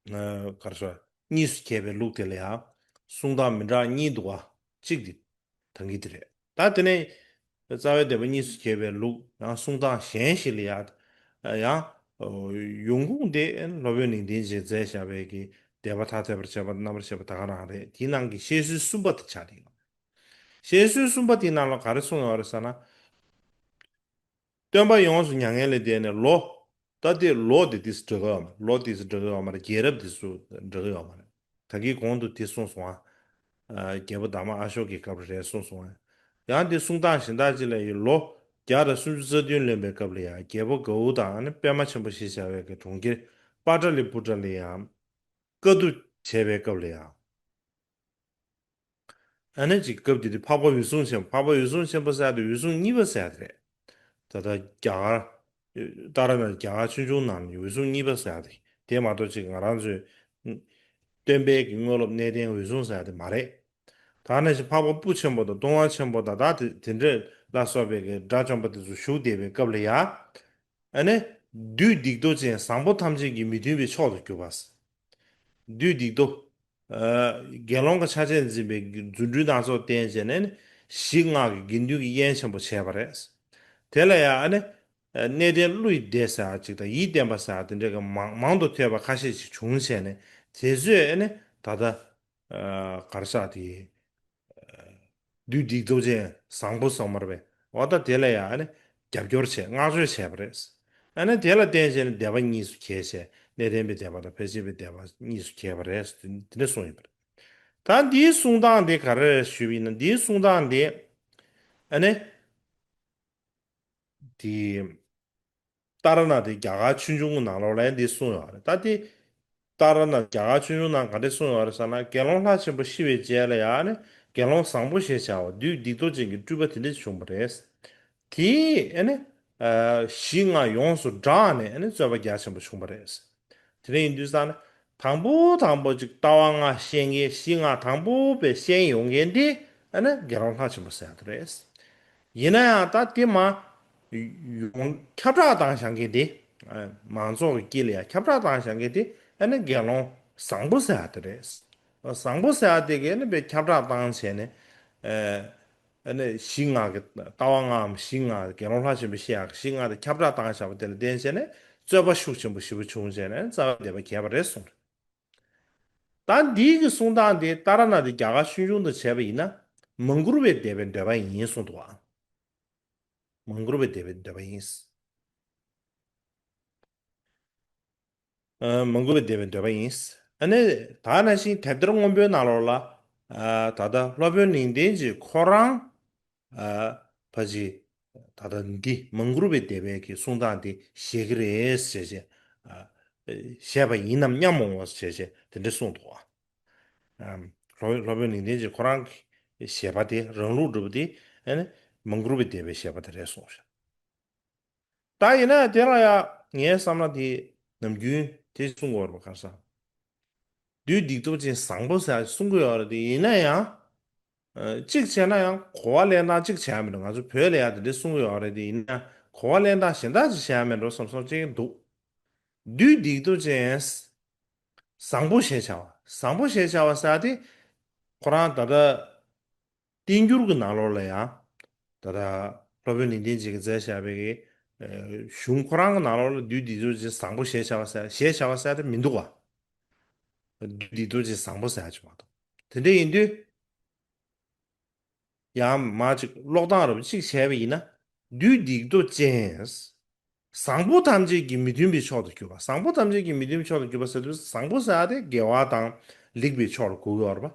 ཨ། ག་རེ་ཟེར། གཉིས་སུ་གྱེས་པའི་ལུགས་དེ་ལ་ཡང་གསུང་སྟངས་མི་འདྲ་གཉིས་འདུག་བ། གཅིག་དེ་ད་གིན་དེ་རེད། ད་དེ་ནས་རྩ་བའི་སྡེ་པ་གཉིས་སུ་གྱེས་པའི་ལུགས་ཡང་གསུང་སྟངས་གཞན་ཞིག་ལ་ཡང་ཡང་ཡོང་ཁུངས་དེ་སློབ་དཔོན་ལིང་བསྟན་རྗེས་མཛད་བཞག་པའི་གི་སྡེ་པ་ཐ་དད་པར་བྱེད་པ་རྣམ་པར་བཤད་པ་ད་ག་རང་རེད། དེའི་ནང་གི་བཤད་སྲོལ་གསུམ་པ་དེ་ཆགས་ཀྱི་ཡོད། བཤད་སྲོལ་གསུམ་པ་དེའི་ནང་ལ་ག་རེ་གསུངས་ཡོད་རེད་ཟེར་ན། སྟོན་པ་ཡོངས་སུ་མྱ་ངན་ལས་འདས་ནས་ལོ། ད་དེ་ལོ་དེ་དེ་སུ་འགྲོ་གི་ཡོད་མ་རེད། ལོ་དེ་སུ་འགྲོ་གི་ཡོད་མ་རེད། རྒྱལ་རབས་དེ་སུ་འགྲོ་གི་ཡོད་མ་རེད། ད་གིན་གོང་དུ་དེ་གསུངས་སོང་ཨ། རྒྱལ་པོ་དྷརྨ་ཨ་ཤོ་ཀའི་སྐབས་རེད་གསུངས་སོང་ཨ། ཡང་དེ་གསུང་སྟངས་གཞན་དག་ཅིག་ལ་ཡི་ལོ། བརྒྱ་དང་སུམ་ཅུ་རྩ་བདུན་ལོན་པའི་སྐབས་ལ་ཡང་རྒྱལ་པོ་གའུ་དང་ཨ་ནི་པདྨ་ཆེན་པོ་ཞེས་བྱ་བའི་གི་གྲོང་ཁྱེར་པཱ་ཏ་ལི་པུ་ཏྲ་ལ་ཡང་བཀའ་བསྡུ་བྱས་པའི་སྐབས་ལ་ཡང་། ཨ་ནི་ཅིག་སྐབས་དེ་དུས་འཕགས་པ་འོད་སྲུང་ཆེན་པོ། འཕགས་པ་འོད་སྲུང་ཆེན་པོ་ཟེར་ཡ་དེ་འོད་སྲུང་གཉིས་པ་ཟེར་ཡ་དེ་རེད། ད་ལྟ་རྒྱ་གར། ཏཱ་ར་ནཱཐ་རྒྱ་གར་ཆོས་འབྱུང་ནང་ནས་འོད་སྲུང་གཉིས་པ་ཟེར་ཡ་དེ། དེ་མ་གཏོགས་ཅིག་ང་རང་ཚོའི་སྟོན་པའི་གི་དངོས་སློབ་གནས་བརྟན་འོད་སྲུང་ཟེར་ཡ་དེ་མ་རེད། ད་ནང་བཞིན་འཕགས་པ་སྤུ་ཆེན་པོ་དང་སྟོང་པ་ཆེན་པོ་དང་ད་དེ་དེ་འདྲ་ལ་སོགས་པའི་གི་དགྲ་བཅོམ་པ་དེ་ཚོ་བཞུགས་བསྡད་པའི་སྐབས་ལ་ཡ། ཨ་ནི། བདུད་སྡིག་ཏོ་ཅན་བཟང་པོ་ཐམས་ཅད་ཀྱི་མི་མཐུན་པའི་མཆོག་ཏུ་གྱུར་པ། བདུད་སྡིག་ཏོ། ཨ། དགེ་སློང་གི་ཆ་བྱད་འཛིན་པའི་རྫུ་འཕྲུལ་སྣ་ཚོགས་བསྟན་བྱས་ནས་ནི་ཞི་ང་གི་དགེ་འདུན་གྱི་དབྱེན་ཆེན་པོ་བྱས་པ་རེད། དེ་ལ་ཡང་ཨ་ནི། ཨ། གནས་བརྟན་ཀླུ་ཡི་སྡེ་ཟེར་བ་ཅིག་དང་ཡིད་བརྟན་པ་ཟེར་བ་དེ་འདྲ་གི་མང་མང་དུ་ཐོས་པ་ཁ་ཤས་ཅིག་བྱུང་བྱས་ནས་དེ་ཚོས་ཨ་ནི་ད་ལྟ། ཨ། གར་ཤག་དེ། བདུད་སྡིག་ཏོ་ཅན་བཟང་པོ་སོང་མར་བས། འོ་ད་དེ་ལ་ཡང་ཨ་ནི་རྒྱབ་སྐྱོར་བྱས་བསྔགས་བརྗོད་བྱས་པ་རེད། ཨ་ནི་དེ་ལ་བརྟེན་བྱས་ནས་སྡེ་པ་གཉིས་སུ་གྱེས་བྱས་གནས་བརྟན་པའི་སྡེ་པ་དང་ཕལ་ཆེར་པའི་སྡེ་པ་གཉིས་སུ་གྱེས་པ་རེད། དེ་འདྲ་གསུངས་ཡོད་པ་རེད། ད་འདིའི་གསུང་སྟངས་དེ་ག་རེ་རེད་ཞུས་པ་ཡིན་ན། འདིའི་གསུང་སྟངས་དེ་ཨ་ནི། དེ། ཏཱ་ར་ནཱཐ་དེ་རྒྱ་གར་ཆོས་འབྱུང་གི་ནང་ལོགས་ལ་འདི་གསུངས་ཡོད་རེད། ད་དེ་ཏཱ་ར་ནཱཐ་རྒྱ་གར་ཆོས་འབྱུང་ནང་ག་འདྲ་གསུངས་ཡོད་རེད་ཟེར་ན། དགེ་སློང་ལྷ་ཆེན་པོ་ཤི་བའི་རྗེས་ལ་ཡང་ནི་དགེ་སློང་བཟང་པོ་ཞེས་བྱ་བ་བདུད་སྡིག་ཏོ་ཅན་གྱི་སྤྲུལ་པ་དེ་འདྲ་བྱུང་བ་རེད། དེས་ཨ་ནི་ཞི་ང་ཡོངས་སུ་བསྒྲགས་ནས་ཨ་ནི་རྩོད་པ་རྒྱ་ཆེན་པོ་བྱུང་བ་རེད། དེ་འདྲ་ཡིན་དུས་ཙང་ནི་དང་པོ་དང་པོ་ཅིག་ལྟ་བ་ལྔ་བཤད་མཁན་ཞི་ང་དང་པོ་པའི་བཤད་ཡོང་མཁན་དེ་ཨ་ནི་དགེ་སློང་ལྷ་ཆེན་པོ་ཟེར་ཡ་དེ་རེད། ཡིན་ན་ཡང་ད་དེ་མ་ཡོང་ཁྱབ་བསྒྲགས་བཏང་བཞག་མཁན་དེ། ཨ། མང་ཚོགས་ཀྱི་དཀྱིལ་ལ་ཡང་ཁྱབ་བསྒྲགས་བཏང་བཞག་མཁན་དེ་ཨ་ནི་དགེ་སློང་བཟང་པོ་ཟེར་ཡ་དེ་རེད། བཟང་པོ་ཟེར་ཡ་དེ་གས་ནི་དཔེ་ཁྱབ་བསྒྲགས་བཏང་བྱས་ནས། ཨ། ཨ་ནི་ཞི་ང་གི་ལྟ་བ་ལྔའམ་ཞི་ང་དགེ་སློང་ལྷ་ཆེན་པོས་བཤད་ཡག་གི་ཞི་ང་དེ་ཁྱབ་བསྒྲགས་བཏང་བཞག་པ་དེ་ལ་བརྟེན་བྱས་ནས་རྩོད་པ་ཤུགས་ཆེན་པོ་ཞེ་པོ་བྱུང་བྱས་ནས་རྩ་བའི་སྡེ་པ་གྱེས་པ་རེད་གསུངས་རེད། ད་འདིའི་གི་གསུང་སྟངས་དེ་ཏཱ་ར་ནཱཐ་དེ་རྒྱ་གར་ཆོས་འབྱུང་དུ་བྱས་པ་ཡིན་ན་མང་གུར་བའི་སྡེ་པའི་འདོད་པ་ཡིན་གསུངས་འདུག་བ། མང་གུར་བའི་སྡེ་པའི་འདོད་པ་ཡིན། ཨ། མང་གུར་བའི་སྡེ་པའི་འདོད་པ་ཡིན། ཨ་ནི་ད་ནང་བཞིན་དེབ་ཐེར་སྔོན་པོའི་ནང་ལོགས་ལ། ཨ། ད་ལྟ་སློབ་དཔོན་ལིང་བསྟན་གྱིས་ཁོ་རང་། ཨ། ཕ་གི་ད་ལྟ་འདི་མང་གུར་བའི་སྡེ་པའི་གི་གསུང་སྟངས་འདི་བཞེས་ཀྱི་རེད་ཟེར་བྱས། ཨ། བཞེས་པ་ཡིན་ནམ་སྙམ་འོང་བ་ཟེར་བྱས་དེ་འདྲ་གསུངས་འདུག་བ། ཨ། སློབ་སློབ་དཔོན་ལིང་བསྟན་གྱིས་ཁོ་རང་གི་བཞེད་པ་དེ་རང་ལུགས་འགྲུབ་པ་དེ་ཨ་ནི་མང་གུར་བའི་སྡེ་པའི་བཞེད་པ་དེ་རེད་གསུངས་ཤག་ད་ཡིན་ན་དེ་ལ་ཡང་ངའི་བསམ་ན་དེ་ནམ་རྒྱུན་དེ་གསུང་གི་ཡོད་རེད་པ། ག་རེ་ཟེར། བདུད་སྡིག་ཏོ་ཅན་བཟང་པོ་ཟེར་གསུང་གི་ཡོད་རེད་དེ། ཡིན་ན་ཡང་། ཨ། གཅིག་བྱས་ན་ཡང་གོ་བ་ལེན་སྟངས་གཅིག་བྱས་མི་འགྲོ། ང་ཚོ་བོད་ལ་ཡང་དེ་འདྲ་གསུང་གི་ཡོད་རེད་དེ། ཡིན་ན་ཡང་གོ་བ་ལེན་སྟངས་གཞན་དག་ཅིག་བྱས་མི་འགྲོ་བསམ་བསམ་ཅིག་འདུག་བདུད་སྡིག་ཏོ་ཅན། བཟང་པོ་ཞེས་བྱ་བ། བཟང་པོ་ཞེས་བྱ་བ་ཟེར་དེ། ཁོ་རང་ད་ལྟ། བསྟན་འགྱུར་གྱི་ནང་ལོགས་ལ་ཡང་། ད་ལྟ་སློབ་དཔོན་ལིང་བསྟན་གྱིས་མཛད་བཞག་པའི་གི། ཨ། གཞུང་ཁོ་རང་གི་ནང་ལོགས་ལ་བདུད་སྡིག་ཏོ་ཅན་བཟང་པོ་ཞེས་བྱ་བ་ཟེར་ཞེས་བྱ་བ་ཟེར་དེ་མི་འདུག་བ། བདུད་སྡིག་ཏོ་ཅན་བཟང་པོ་ཟེར་ཡ་ཅིག་མ་གཏོགས། དེ་འདྲ་ཡིན་དུས། ཡང་མ་ཅིག་ཀློག་སྟངས་རབ་ཅིག་བྱས་པ་ཡིན་ན། བདུད་སྡིག་ཏོ་ཅན། བཟང་པོ་ཐམས་ཅད་ཀྱི་མི་མཐུན་པའི་མཆོག་ཏུ་གྱུར་པ། བཟང་པོ་ཐམས་ཅད་ཀྱི་མི་མཐུན་པའི་མཆོག་ཏུ་གྱུར་པ་ཟེར་དུས་བཟང་པོ་ཟེར་ཡ་དེ་དགེ་བ་དང་ལེགས་པའི་ཕྱོགས་ལ་གོ་གི་ཡོད་རེད་པ།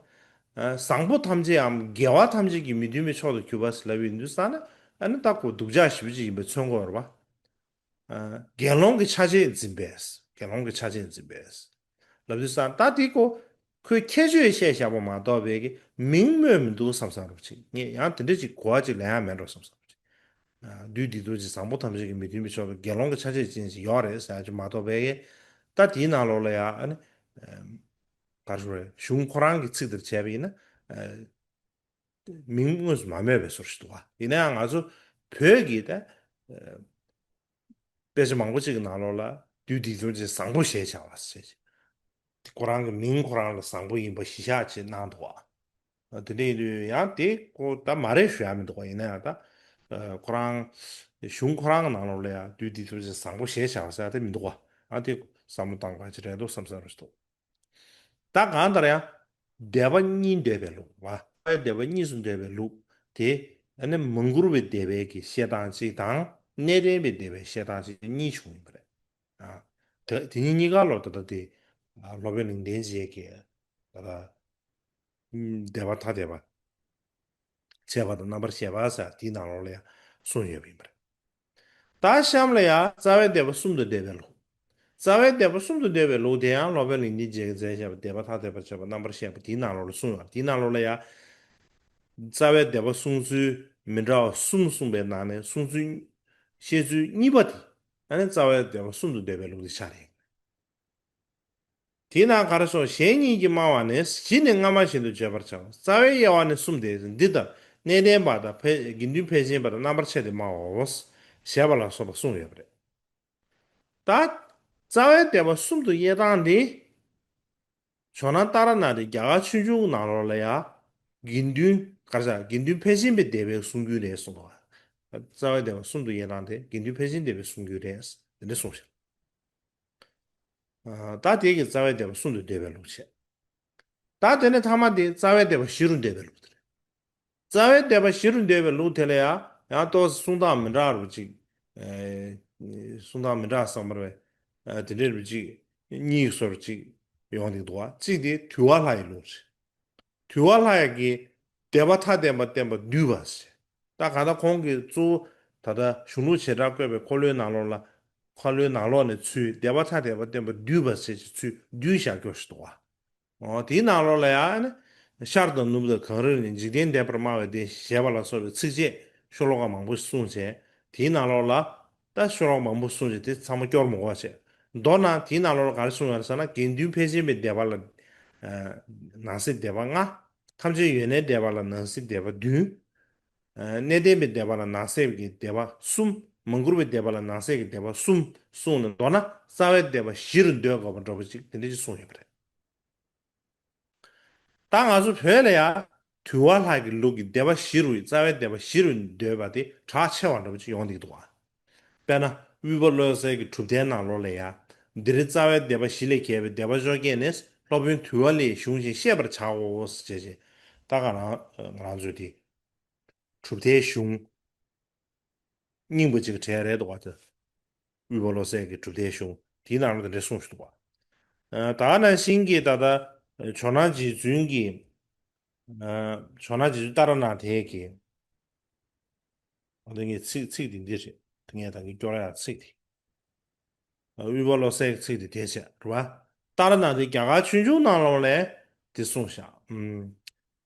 ཨ། བཟང་པོ་ཐམས་ཅད་འམ་དགེ་བ་ཐམས་ཅད་ཀྱི་མི་མཐུན་པའི་མཆོག་ཏུ་གྱུར་པ་ཟེར་ལབ་ཡོང་དུས་ཙང་ན། ཨ་ནི་ད་ཁོ་སྡུག་ཅག་ཞེ་པོ་ཅིག་ཡིན་པ་མཚོན་གྱི་ཡོད་རེད་པ། ཨ། དགེ་སློང་གི་ཆ་བྱད་འཛིན་པས། དགེ་སློང་གི་ཆ་བྱད་འཛིན་པས། ལབ་དུས་ཙང་ད་དེ་ཁོ་ཁོའི་ཁྱད་ཆོས་བཤད་བཞག་པ་མ་གཏོགས་པའི་གི་མིང་སྨོས་མི་འདུག་བསམ་བསམ་རོ་ཅིག་ངས་ཡང་དེ་འདྲ་ཅིག་གོ་བ་ཅིག་ལེན་ཡ་མེད་འགྲོ་བསམ་བསམ་རོ་ཅིག་ཨ། བདུད་སྡིག་ཏོ་ཅན་བཟང་པོ་ཐམས་ཅད་ཀྱི་མི་མཐུན་པའི་ཕྱོགས་སུ་དགེ་སློང་གི་ཆ་བྱད་ཅན་ཅིག་ཡོད་རེད་ཟེར་ཡ་ཅིག་མ་གཏོགས་པའི་གི། ད་དེའི་ནང་ལོགས་ལ་ཡང་ཨ་ནི། ཨམ། ག་རེ་ཞུ་དགོས་རེད། གཞུང་ཁོ་རང་གི་ཚིག་དེར་བྱས་པ་ཡིན་ན། ཨ། མིང་དངོས་སུ་མ་སྨོས་པའི་བཟོ་ཞིག་འདུག་བ། ཡིན་ན་ཡང་ང་ཚོ་བོད་ཀྱི་ད། ཨ། དཔེ་ཆ་མང་པོ་ཅིག་གི་ནང་ལོགས་ལ་བདུད་སྡིག་ཏོ་ཅན་བཟང་པོ་ཞེས་བྱ་བ་ཞེས། དེ་ཁོ་རང་གི་མིང་ཁོ་རང་ལ་བཟང་པོ་ཡིན་པ་གཞི་བཞག་བྱས་གནང་འདུག་བ། དེ་འདྲ་ཡིན་དུས་ཡང་དེ་ཁོ་ད་མ་རེད་ཞུ་ཡ་མི་འདུག་བ། ཡིན་ན་ཡང་ད། ཨ། ཁོ་རང་གཞུང་ཁོ་རང་གི་ནང་ལོགས་ལ་ཡང་བདུད་སྡིག་ཏོ་ཅན་བཟང་པོ་ཞེས་བྱ་བ་ཟེར་ཡ་དེ་མི་འདུག་བ། ཨ། དེ་བསམ་བློ་བཏང་དགོས་ཅིག་རེད་འདུག་བསམ་བསམ་རེད་འདུག་ད་གང་ལྟར་ཡང་སྡེ་པ་གཉིས་འདོད་པའི་ལུགས་པ། སྡེ་པ་གཉིས་སུ་འདོད་པའི་ལུགས་དེ། ཨ་ནི་མང་གུར་བའི་སྡེ་པའི་གི་བཤད་སྟངས་གཅིག་དང་གནས་བརྟན་པའི་སྡེ་པའི་བཤད་སྟངས་གཅིག་གཉིས་བྱུང་ཡོད་པ་རེད། ཨ། དེ་དེ་གཉིས་གཉིས་ཀ་ལོ་ད་ལྟ་དེ། ཨ། སློབ་དཔོན་ལིང་བསྟན་གྱིས་ཀྱི་ད་ལྟ། སྡེ་པ་ཐ་དད་པ། བྱས་པ་དང་རྣམ་པར་བཤད་པ་ཟེར་དེའི་ནང་ལོགས་ལ་ཡང་གསུངས་ཡོད་པ་ཡིན་པ་རེད། ད་གཤམ་ལ་ཡང་རྩ་བའི་སྡེ་པ་གསུམ་དུ་བསྡུས་པའི་ལུགས། རྩ་བའི་སྡེ་པ་གསུམ་དུ་བསྡུས་པའི་ལུགས་དེ་ཡང་སློབ་དཔོན་ལིང་ཏི་རྗེ་གིས་མཛད་བཞག་པའི་སྡེ་པ་ཐ་དད་པར་བྱེད་པ་རྣམ་པར་བཤད་པ་དེའི་ནང་ལོགས་ལ་གསུངས་ཡོད། དེའི་ནང་ལོགས་ལ་ཡང་རྩ་བའི་སྡེ་པ་གསུང་ཚུལ་མི་འདྲ་བ་གསུམ་གསུངས་པའི་ནང་ནས་གསུང་ཚུལ་བཤད་ཚུལ་གཉིས་པ་དེ་ཨ་ནི་རྩ་བའི་སྡེ་པ་གསུམ་དུ་བསྡུས་པའི་ལུགས་དེ་ཆགས་རེད། དེས་ན་ག་རེ་ཟེར། གཞན་གཉིས་ཀྱིས་སྨྲ་བ་ནི། གཞི་ནི་སྔ་མ་བཞིན་དུ་བརྗོད་པར་བྱའོ། རྩ་བའི་དབྱེ་བ་ནི་གསུམ་སྟེ། འདི་ལྟར་གནས་བརྟན་པ་དང་། དགེ་འདུན་ཕལ་ཆེན་པ་དང་། རྣམ་པར་ཕྱེ་སྟེ་སྨྲའོ། ཞེས་པ་ལ་སོགས་པ་གསུངས་ཡོད་པ་རེད། ད་རྩ་བའི་སྡེ་པ་གསུམ་དུ་དབྱེ་སྟངས་འདི། ཇོ་ནང་ཏཱ་ར་ནཱ་ཐའི་རྒྱ་གར་ཆོས་འབྱུང་ནང་ལོགས་ལ་ཡང་། དགེ་འདུན་ག་རེ་ཟེར། དགེ་འདུན་ཕལ་ཆེན་པའི་སྡེ་པའི་གསུང་རྒྱུན་རེད་གསུངས་འདུག་རྩ་བའི་སྡེ་པ་གསུམ་དུ་དབྱེ་སྟངས་དེ་དགེ་འདུན་ཕལ་ཆེན་སྡེ་པའི་གསུང་རྒྱུན་རེད། དེ་འདྲ་གསུངས་ཤག་ད་དེ་གི་རྩ་བའི་སྡེ་པ་གསུམ་དུ་བསྡུས་པའི་ལུགས་བྱས། ད་དེ་ནས་ཐ་མ་དེ་རྩ་བའི་སྡེ་པ་བཞི་རུ་འདོད་པའི་ལུགས་དེ་རེད། རྩ་བའི་སྡེ་པ་བཞི་རུ་འདོད་པའི་ལུགས་དེ་ལ་ཡང་ཡང་ཏོག་ཙམ་གསུང་སྟངས་མི་འདྲ་བ་ཅིག་ཨེ། གསུང་སྟངས་མི་འདྲ་བསམ་པར་བས། ཨ། དེ་འདྲའི་རུ་ཅིག་གཉིས་སོར་ཅིག་ཡོང་གི་འདུག་བ། གཅིག་དེ་དུལ་བ་ལྷ་ཡི་ལུགས་རེད། དུལ་བ་ལྷ་ཡི་གི་སྡེ་པ་ཐ་དད་པ་བསྟན་པ་བསྡུས་པ་ཟེར། ད་གང་ལྟར་ཁོང་གིས་གཙོ་བོ་ད་ལྟ་གཞུང་ལུགས་བྱེ་བྲག་བཀོད་པའི་འཁོར་ལོའི་ནང་ལོགས་ལ། འཁོར་ལོའི་ནང་ལོགས་ནས་ཚུར་སྡེ་པ་ཐ་དད་པ་བསྟན་པ་བསྡུས་པ་ཟེར་གྱི་ཚུར་བསྡུས་བཞག་རྒྱུ་ཞིག་འདུག་བ། འོ། དེའི་ནང་ལོགས་ལ་ཡང་ནི། ཤར་དང་ནུབ་དང་གངས་རི་ནི། འཇིག་རྟེན་འདས་པར་སྨྲ་བས་བདེན། ཞེས་པ་ལ་སོགས་པའི་ཚིགས་བཅད་ཤོ་ལོ་ཀ་མང་པོ་གསུངས་བྱས། དེའི་ནང་ལོགས་ལ་ད་ཤོ་ལོ་ཀ་མང་པོ་གསུངས་བྱས། དེ་ཚང་མ་སྐྱོར་མི་དགོས་བྱས། མདོར་ན་དེའི་ནང་ལོགས་ལ་ག་རེ་གསུངས་ཡོད་ཟེར་ན། དགེ་འདུན་ཕལ་ཆེན་པའི་སྡེ་པ་ལ་ནང་གསེས་སྡེ་པ་ལྔ། ཐམས་ཅད་ཡོན་གནས་སྡེ་པ་ལ་ནང་གསེས་སྡེ་པ་བདུན། གནས་བརྟན་པའི་སྡེ་པ་ལ་ནང་གསེས་ཀྱི་སྡེ་པ་གསུམ། མ་གུར་པའི་སྡེ་པ་ལ་ནང་གསེས་ཀྱི་སྡེ་པ་གསུམ་གསུངས་ནས། མདོར་ན་རྩ་བའི་སྡེ་པ་བཞི་རུ་འདོད་དགོས་པ་འདྲ་པོ་ཅིག་དེ་འདྲ་ཅིག་གསུངས་ཡོད་པ་རེད། ད་ང་ཚོ་བོད་ལ་ཡང་དུལ་བ་ལྷ་གི་ལུགས་ཀྱི་སྡེ་པ་བཞི་རུ། རྩ་བའི་སྡེ་པ་བཞི་རུ་འདོད་པ་དེ་གྲགས་ཆེ་བ་འདྲ་པོ་ཅིག་ཡོང་བསྡད་ཀྱི་འདུག་བ། དཔེར་ན་དབུས་པ་བློ་གསལ་གྱི་གྲུབ་མཐའི་ནང་ལོགས་ལ་ཡང་། འདིར་རྩ་བའི་སྡེ་པ་བཞི་ལས་གྱེས་པའི་སྡེ་པ་བཅོ་བརྒྱད་ནི། སློབ་དཔོན་དུལ་བ་ལྷའི་གཞུང་བཞིན་ཤེས་པར་བྱའོ་ཞེས་བྱས། ད་ག་རང་ང་རང་ཚོའི་དེ་གྲུབ་མཐའི་གཞུང་རྙིང་པ་ཅིག་གྲས་རེད་འདུག་བ། དེ་དབུས་པ་བློ་གསལ་གྱི་གྲུབ་མཐའི་གཞུང་དེའི་ནང་ལ་དེ་འདྲ་གསུངས་ཤིག་འདུག་བ། ཨ། ད་ག་ནང་བཞིན་གྱི་ད་ལྟ་ཇོ་ནང་རྗེ་བཙུན་གྱི། ཨ། ཇོ་ནང་རྗེ་བཙུན་ཏཱ་ར་ནཱ་ཐའི་གི། ཨ། དེ་ངས་ཚིག་ཚིག་དེ་འདི་རེད། དེ་ངས་ད་གིན་སྐྱོར་ཡག་ཚིག་དེ། དབུས་པ་བློ་གསལ་གྱི་ཚིག་དེ་དེ་བྱས་རེད་བ། ཏཱ་ར་ནཱ་ཐའི་རྒྱ་གར་ཆོས་འབྱུང་ནང་ལོགས་ལ་དེ་གསུངས་བཞག་ཨུམ།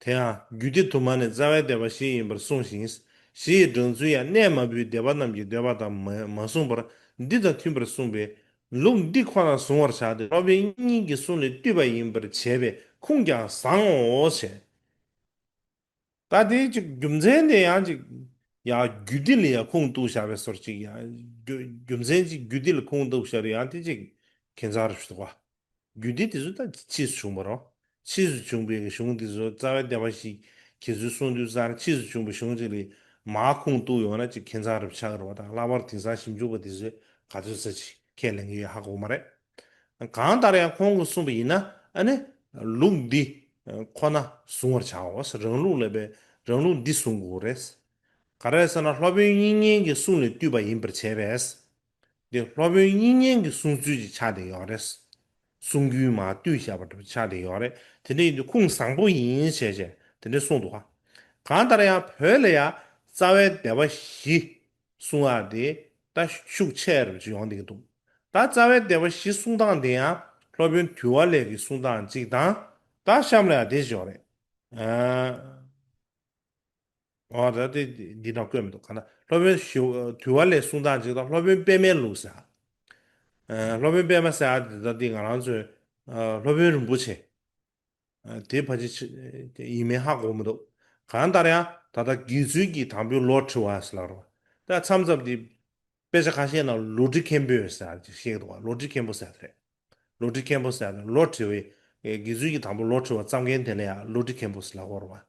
དེ་ཡང་རྒྱུད་སྡེ་དུ་མ་ནི་རྩ་བའི་སྡེ་པ་བཞི་ཡིན་པར་གསུངས་ཤིང་། བཞི་ཡི་བགྲང་ཚུལ་ཡང་གནས་མ་བུའི་སྡེ་པ་རྣམས་ཀྱི་འདོད་པ་དང་མ་མ་བཟུང་བར་འདི་དང་མཐུན་པར་གསུངས་པས། ལུགས་འདི་ཁོ་ན་གཟུང་བར་བྱ་སྟེ། སློབ་དཔོན་གཉིས་ཀྱི་གསུང་ལས་བཏུས་པ་ཡིན་པར་བྱས་པས་ཁུངས་ཀྱང་བཟང་ངོ་ཞེས། ད་དེ་ཅིག་རྒྱུ་མཚན་དེ་ཡང་ཅིག་ཡང་རྒྱུད་སྡེ་ལ་ཡང་ཁུངས་གཏུགས་བཞག་པའི་བཟོ་ཅིག་ཡང་རྒྱུ་རྒྱུ་མཚན་ཅིག་རྒྱུད་སྡེ་ལ་ཁུངས་གཏུགས་བཞག་རེད། ཡང་དེ་ཅིག་ཁྱད་མཚར་རེ་ཞིག་འདུག་བ། རྒྱུད་སྡེ་དེ་ཚོ་ད་ཕྱིས་སུ་བྱུང་བ་རོ། ཕྱིས་སུ་བྱུང་བའི་གཞུང་དེ་ཚོ་རྩ་བའི་སྡེ་པ་བཞི་གི་ཚུལ་གསུང་དུས་ཙང་ཕྱིས་སུ་བྱུང་བའི་གཞུང་ཅིག་ལ་མར་ཁུངས་གཏུགས་ཡོང་ན་ཅིག་ཁྱད་མཚར་རེ་ཆགས་ཀྱི་རེད་བ། ད་ལྷག་པར་དེང་སང་ཞིབ་འཇུག་པ་དེ་ཚོས་ག་ཚོད་ཙམ་ཅིག་ཁས་ལེན་གྱི་ཡོད་ཧ་གོ་མ་རེད། གང་ལྟར་ཡང་ཁོང་གིས་གསུངས་པ་ཡིན་ན། ཨ་ནི་ལུགས་འདི་ཁོ་ན་གཟུང་བར་བྱའོ། རང་ལུགས་ལ་བས་རང་ལུགས་འདི་གཟུང་དགོས་རེད། ག་རེ་ཟེར་ན་སློབ་དཔོན་དབྱིག་གཉེན་གྱི་གསུང་ལས་བཏུས་པ་ཡིན་པར་བྱས་པས། འདི་སློབ་དཔོན་དབྱིག་གཉེན་གྱི་གསུང་ཚུལ་གྱི་ཆ་དེ་ཡོད་རེད། གསུང་རྒྱུན་མར་བཏུས་བཞག་པ་འདྲ་བོ་ཆ་དེ་ཡོད་རེད། དེ་འདྲ་ཡིན་དུས་ཁུངས་བཟང་པོ་ཡིན་བྱས་བྱས་དེ་འདྲ་གསུངས་འདུག་ག་གང་ལྟར་ཡང་བོད་ལ་ཡང་རྩ་བའི་སྡེ་པ་བཞི་གསུང་ཡག་དེ་ད་ཤུགས་ཆེ་རུ་ཅིག་ཡོང་བསྡད་ཀྱི་འདུག་ད་རྩ་བའི་སྡེ་པ་བཞི་གསུང་སྟངས་དེ་ཡང་སློབ་དཔོན་དུལ་བ་ལྷའི་གི་གསུང་སྟངས་གཅིག་དང་། ད་གཤམ་ལ་ཡང་དེ་བཞིན་ཡོད་རེད། ཨ། འོ། ད་དེ་འདི་ནང་བཀོད་མི་འདུག་ག་ན་སློབ་དཔོན་ཞི་དུལ་བ་ལྷའི་གསུང་སྟངས་གཅིག་དང་། སློབ་དཔོན་པདྨའི་ལུགས་ཟེར། ཨ། སློབ་དཔོན་པདྨ་ཟེར་ཡག་དེ་ད་འདི་ང་རང་ཚོའི་ཨ་སློབ་དཔོན་རིན་པོ་ཆེ། ཨ། དེ་ཕལ་ཆེར་ཡིན་མིན་ཧ་གོ་མི་འདུག་གང་ལྟར་ཡང་ད་ལྟ་དགེ་ཚུལ་གྱི་དང་པོའི་ལོ་དྲི་བ་ཟེར་ལབ་རོ། ད་མཚམས་མཚམས་དེ་དཔེ་ཆ་ཁ་ཤས་ནང་ལོ་དྲི་མཁན་པོས་ཟེར་ཅིག་བཤད་ཀྱི་འདུག་བ། ལོ་དྲི་མཁན་པོ་ཟེར་དེ་རེད། ལོ་དྲི་མཁན་པོ་ཟེར་དེ་ལོ་དྲི་བའི། ཨེ། དགེ་ཚུལ་གྱི་དང་པོ་ལོ་དྲི་བ་བརྩམ་མཁན་དེ་ལ་ཡང་ལོ་དྲི་མཁན་པོ་ཟེར་ལབ་ཀྱི་ཡོད་རེད་བ།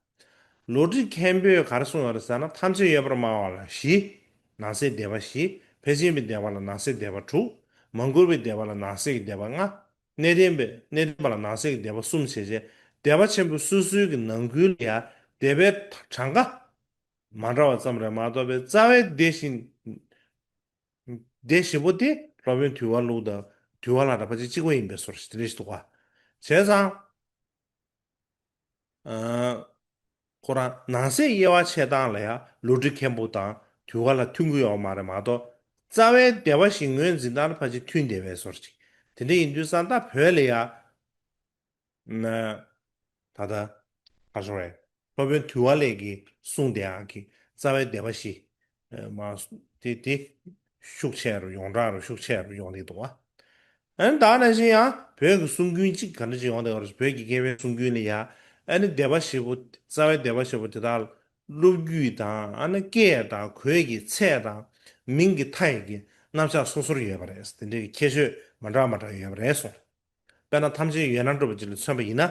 ལོ་དྲི་མཁན་པོས་ག་རེ་གསུངས་ཡོད་རེད་ཟེར་ན། ཐམས་ཅད་ཡོད་པར་སྨྲ་བ་ལ་བཞི། ནང་གསེས་སྡེ་པ་བཞི། ཕལ་ཆེན་པའི་སྡེ་པ་ལ་ནང་གསེས་སྡེ་པ་དྲུག་མ་གུར་པའི་སྡེ་པ་ལ་ནང་གསེས་ཀྱི་སྡེ་པ་ལྔ། གནས་བརྟན་པའི་གནས་བརྟན་པ་ལ་ནང་གསེས་ཀྱི་སྡེ་པ་གསུམ་བྱས་རྗེས། སྡེ་པ་ཆེན་པོ་སོ་སོའི་གི་ནང་ཁུལ་ལ་ཡང་སྡེ་པའི་གྲངས་ཀ་མ་འདྲ་བ་ཙམ་རེད་མ་གཏོགས་པའི་རྩ་བའི་སྡེ་བཞི། སྡེ་བཞི་པོ་དེ་སློབ་དཔོན་དུལ་བ་ལུགས་དང་དུལ་བ་ལྷ་དང་ཕལ་ཆེར་གཅིག་པ་ཡིན་པའི་བཟོ་འདྲ་ཞིག་དེ་འདྲ་ཞིག་འདུག་ག་བྱས་ཙང་། ཨ། ཁོ་རང་ནང་གསེས་དབྱེ་བ་ཕྱེ་སྟངས་ལ་ཡང་ལོ་དྲི་མཁན་པོ་དང་དུལ་བ་ལྷ་མཐུན་གྱི་ཡོད་མ་རེད་མ་གཏོགས། རྩ་བའི་སྡེ་པ་བཞི་ངོས་འཛིན་སྟངས་ལ་ཕལ་ཆེར་མཐུན་བསྡད་པའི་བཟོ་འདྲ་ཅིག་དེ་འདྲ་ཡིན་དུས་ཙང་ད་བོད་ལ་ཡ། ན། ད་ལྟ། ག་རེ་ཟེར་དགོས་རེད། སློབ་དཔོན་དུལ་བ་ལེགས་ཀྱིས་གསུངས་བསྡད་ཡག་གི་རྩ་བའི་སྡེ་པ་བཞི། ཨ། མ། དེ་དེ། ཤུགས་ཆེ་རུ་ཡོངས་གྲགས་རུ་ཤུགས་ཆེ་རུ་ཡོང་གི་འདུག་བ། ཨ་ནི་ད་ནང་བཞིན་ཡང་བོད་ཀྱི་གསུང་རྒྱུན་གཅིག་ག་འདྲ་ཅིག་ཡོང་བསྡད་ཡོད་རེད། བོད་ཀྱི་སྐད་པའི་གསུང་རྒྱུན་ལ་ཡ། ཨ་ནི་སྡེ་པ་བཞི་པོ། རྩ་བའི་སྡེ་པ་བཞི་པོ་དེ་དག་སློབ་རྒྱུད་དང་། ཨ་ནི་སྐད་དང་། གོས་ཀྱི་ཚད་དང་། མིང་གི་མཐའ་ཡི་གི་རྣམ་གཞག་སོ་སོར་ཡོད་པ་རེད། དེ་འདྲའི་ཁྱད་ཆོས་མ་འདྲ་མ་འདྲ་ཡོད་པ་རེད་གསུངས། དཔེར་ན་ཐམས་ཅད་ཡོད་སྣང་གྲུབ་པ་ཅིག་ལ་མཚོན་པ་ཡིན་ན།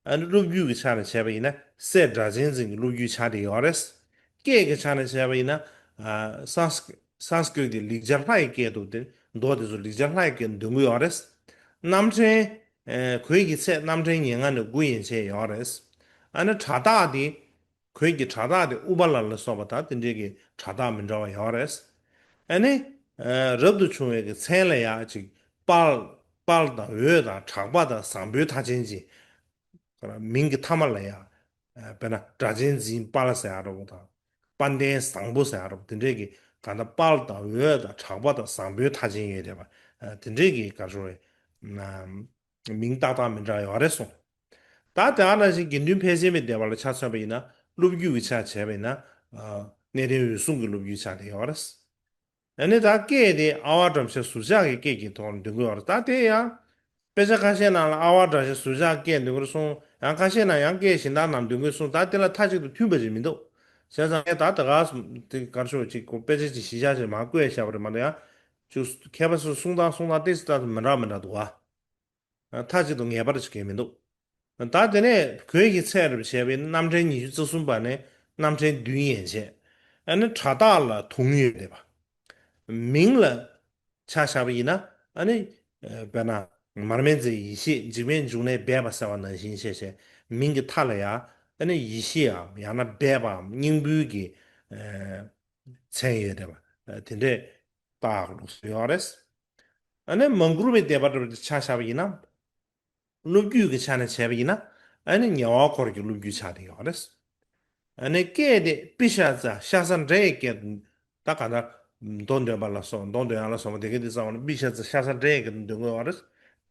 ཨ་ནི་སློབ་རྒྱུད་ཀྱི་ཆ་ནས་བྱས་པ་ཡིན་ན་སྲས་སྒྲ་གཅན་འཛིན་གྱི་སློབ་རྒྱུད་ཆགས་བསྡད་ཡོད་རེད། སྐད་ཀྱི་ཆ་ནས་བྱས་པ་ཡིན་ན། ཨ། སཾ་སཾ་སྐྲྀ་ཏ་ལེགས་སྦྱར་ལྷ་ཡི་སྐད་དུ་དེ་མདོ་དེ་ཚོ་ལེགས་སྦྱར་ལྷ་ཡི་སྐད་འདོན་གྱི་ཡོད་རེད། རྣམ་འདྲེན། ཨ། གོས་ཀྱི་ཚད་རྣམ་འདྲེན་ཉེར་ལྔ་ནས་དགུ་ཡན་ཆད་ཡོད་རེད། ཨ་ནི་སྒྲ་རྟགས་དེ། གོས་ཀྱི་སྒྲ་རྟགས་དེ་ཨུ་པ་ལ་ལ་སོགས་པ་དང་དེ་འདྲའི་གི་སྒྲ་རྟགས་མི་འདྲ་བ་ཡོད་རེད། ཨ་ནི། ཨ། རབ་ཏུ་བྱུང་བའི་གི་མཚན་ལ་ཡང་ཅིག་དཔལ། དཔལ་དང་འོད་དང་གྲགས་པ་དང་བཟང་པོའི་མཐའ་ཅན་གྱི། མིང་གི་མཐའ་མ་ལ་ཡང་། ཨ། དཔེར་ན་སྒྲ་གཅན་འཛིན་དཔལ་ཟེར་ཡ་འདྲ་པོ་དང་། དཔལ་ལྡན་བཟང་པོ་ཟེར་ཡ་འདྲ་པོ་དེ་འདྲའི་གི་གང་ལྟར་དཔལ་དང་འོད་དང་གྲགས་པ་དང་བཟང་པོའི་མཐའ་ཅན་ཡོད་བསྡད་པ། ཨ། དེ་འདྲའི་གི་ག་རེ་ཟེར་དགོས་རེད། མིང་ཏག་ཏག་མི་འདྲ་ཡོད་རེད་གསུངས། ད་དེ་ནང་བཞིན་དགེ་འདུན་ཕལ་ཆེན་པའི་སྡེ་པ་ལ་ཆ་མཚོན་པ་ཡིན་ན་སློབ་རྒྱུད་ཀྱི་ཆ་བྱས་པ་ཡིན་ན། ཨ། གནས་བརྟན་འོད་སྲུང་གི་སློབ་རྒྱུད་ཆགས་བསྡད་ཡོད་རེད། ཨ་ནི་ད་སྐད་དེ་ཨ་ཝ་བྲམ་ཟེ་ཟུར་ཆག་གི་སྐད་ཀྱི་ཐོག་ནས་འདོན་གྱི་ཡོད་རེད། ད་དེ་ཡང་དཔེ་ཆ་ཁ་ཤས་ནང་ལ་ཨ་ཝ་བྲམ་ཟེ་ཟུར་ཆག་སྐད་འདོན་གྱི་རེད་གསུངས། ཡང་ཁ་ཤས་ནང་ཡང་སྐད་གཞན་དག་རྣམས་འདོན་གྱི་རེད་གསུངས། ད་དེ་ལ་མཐའ་གཅིག་ཏུ་མཐུན་པ་ཞིག་མི་འདུག་བྱས་ཙང་ངས་ད་ད་ག་དེ་ག་རེ་ཞུ་དགོས། ཅིག་དཔེ་ཆ་ཅིག་གཞི་བཞག་བྱས་མར་བཀོད་བཞག་པ་རེད་མ་གཏོགས། ཡང་ཅིག་མཁས་པ་ཚོས་གསུང་སྟངས་གསུང་སྟངས་ཏོག་ཙམ་མི་འདྲ་མི་འདྲ་འདུག་བ། མཐའ་གཅིག་ཏུ་ངེས་པར་དུ་གང་ཡང་མི་འདུག་ད་དེ་ནས་གོས་ཀྱི་ཚད་རུ་བྱས་པའི་རྣམ་འདྲེན་ཉི་ཤུ་རྩ་གསུམ་པ་ནས་རྣམ་འདྲེན་བདུན་ཡན་ཆད། ཨ་ནི་སྒྲ་རྟགས་ལ་དུང་ཡོད་བསྡད་པ། མིང་ལ་ཆ་བཞག་པ་ཡིན་ན། ཨ་ནི། ཨ། དཔེར་ན་མར་མེ་མཛད་ཡེ་ཤེས་འཇིགས་མེད་འབྱུང་གནས་སྦས་པ་ཟེར་བ་ནང་བཞིན་བྱས་བྱས་མིང་གི་མཐའ་ལ་ཡང་ཨ་ནི་ཡེ་ཤེས་འམ་ཡང་ན་སྦས་པའམ་སྙིང་པོའི་གི། ཨ། མཚན་ཡོད་བསྡད་པ། ཨ། དེ་འདྲས་བཏགས་ལུགས་སྲོལ་ཡོད་རེད། ཨ་ནི་མང་བཀུར་བའི་སྡེ་པ་འདྲ་པོ་ཆ་བཞག་པ་ཡིན་ན། སློབ་རྒྱུད་ཀྱི་ཆ་ནས་བྱས་པ་ཡིན་ན། ཨ་ནི་ཉེ་བར་འཁོར་གྱི་སློབ་རྒྱུད་ཆགས་བསྡད་ཡོད་རེད། ཨ་ནི་སྐད་དེ་པི་ཤ་ཙ་ཤ་ཟ་འདྲེ་ཡི་སྐད་དུ། ད་ག་ད་མདོ་འདོན་པ་ལ་སོགས། མདོ་འདོན་ཡག་ལ་སོགས་པ་དེ་ག་དེ་ཚང་མ་ལ་པི་ཤ་ཙ་ཤ་ཟ་འདྲེ་ཡི་སྐད་དུ་འདོན་དགོས་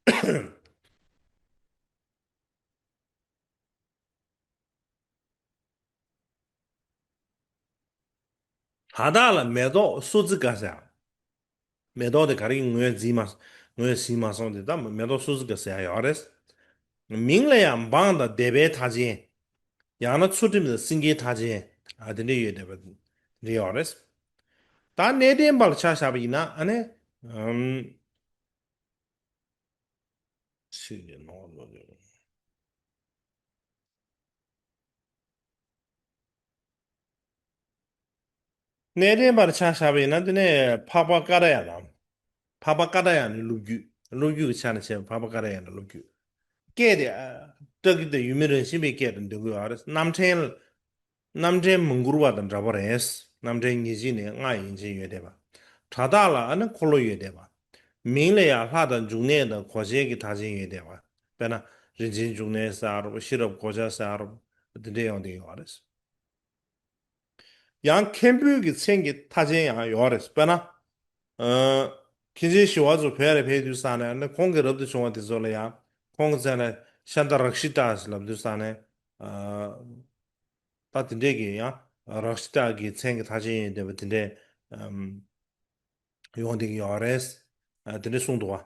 པ་རེད། ད་དག་ལ་མེ་ཏོག་སོ་ཙི་ཀ་ཟེར། མེ་ཏོག་དེ་ག་རེ་ངོས་འཛིན་མ། ངོས་ཟིན་མ་སོང་དེ་ད་མེ་ཏོག་སོ་ཙི་ཀ་ཟེར་ཡག་ཡོད་རེད། མིང་ལ་ཡང་འབངས་དང་སྡེ་པའི་མཐའ་ཅན། ཡང་ན་ཚུལ་ཁྲིམས་དང་སེང་གེའི་མཐའ་ཅན། ཨ། དེ་འདྲ་ཡོད་བསྡད་པ་རེད་ཡོད་རེད། ད་གནས་བརྟན་པ་ལ་ཆ་བཞག་པ་ཡིན་ན། ཨ་ནི། ཨམ། ཕྱི་ནས་ནོར་ལོ་ལོ། གནས་བརྟན་པར་ཆ་བཞག་པ་ཡིན་ན། དེ་ནས་འཕགས་པ་ཀ་ར་ཡ་དང་། འཕགས་པ་ཀ་ར་ཡ་ནི་སློབ་རྒྱུད། སློབ་རྒྱུད་ཀྱི་ཆ་ནས་བྱས་པ་འཕགས་པ་ཀ་ར་ཡ་ནི་སློབ་རྒྱུད། སྐད་དེ། ཨ། ཏྲ་ཀི་ཏ་ཡུལ་མི་རང་བཞིན་པའི་སྐད་དུ་འདོན་གྱི་ཡོད་རེད། རྣམ་འདྲེན། རྣམ་འདྲེན་མང་བཀུར་བ་དང་འདྲ་པོ་རེད། རྣམ་འདྲེན་ཉེར་གཅིག་ནས་ལྔ་ཡན་ཆད་ཡོད་བསྡད་པ། སྒྲ་རྟགས་ལ་ཨ་ནི་འཁོར་ལོ་ཡོད་བསྡད་པ། མིང་ལ་ཡང་ལྷ་དང་འབྱུང་གནས་དང་གོ་ཆའི་གི་མཐའ་ཅན་ཡོད་བསྡད་པ། དཔེར་ན་རིན་ཆེན་འབྱུང་གནས་ཟེར་ཡག་རེད་པ། ཤེས་རབ་གོ་ཆ་ཟེར་ཡག་རེད་པ། དེ་འདྲ་ཡོང་བསྡད་ཡོད་རེད། ཡང་མཁན་པོའི་གི་མཚན་གྱི་མཐའ་ཅན་ཡང་ཡོད་རེད། དཔེར་ན། ཨ། མཁན་ཆེན་ཞི་བ་འཚོ་བོད་ལ་ཕེབས་དུས་ཙང་ནས་ནི་ཁོང་གི་རབ་ཏུ་བྱུང་བ་དེ་ཚོ་ལ་ཡང་ཁོང་གི་མཚན་ལ་ཤཱནྟ་རཀྵི་ཏ་ཟེར་ལབ་དུས་ཙང་ནས། ཨ། ད་དེ་འདྲས་ཀྱི་ཡང་རཀྵི་ཏ་གི་མཚན་གྱི་མཐའ་ཅན་ཡོད་བསྡད་པ་དེ་འདྲས། ཨམ། ཡོང་བསྡད་ཀྱི་ཡོད་རེད། ཨ། དེ་འདྲས་གསུངས་འདུག་བ།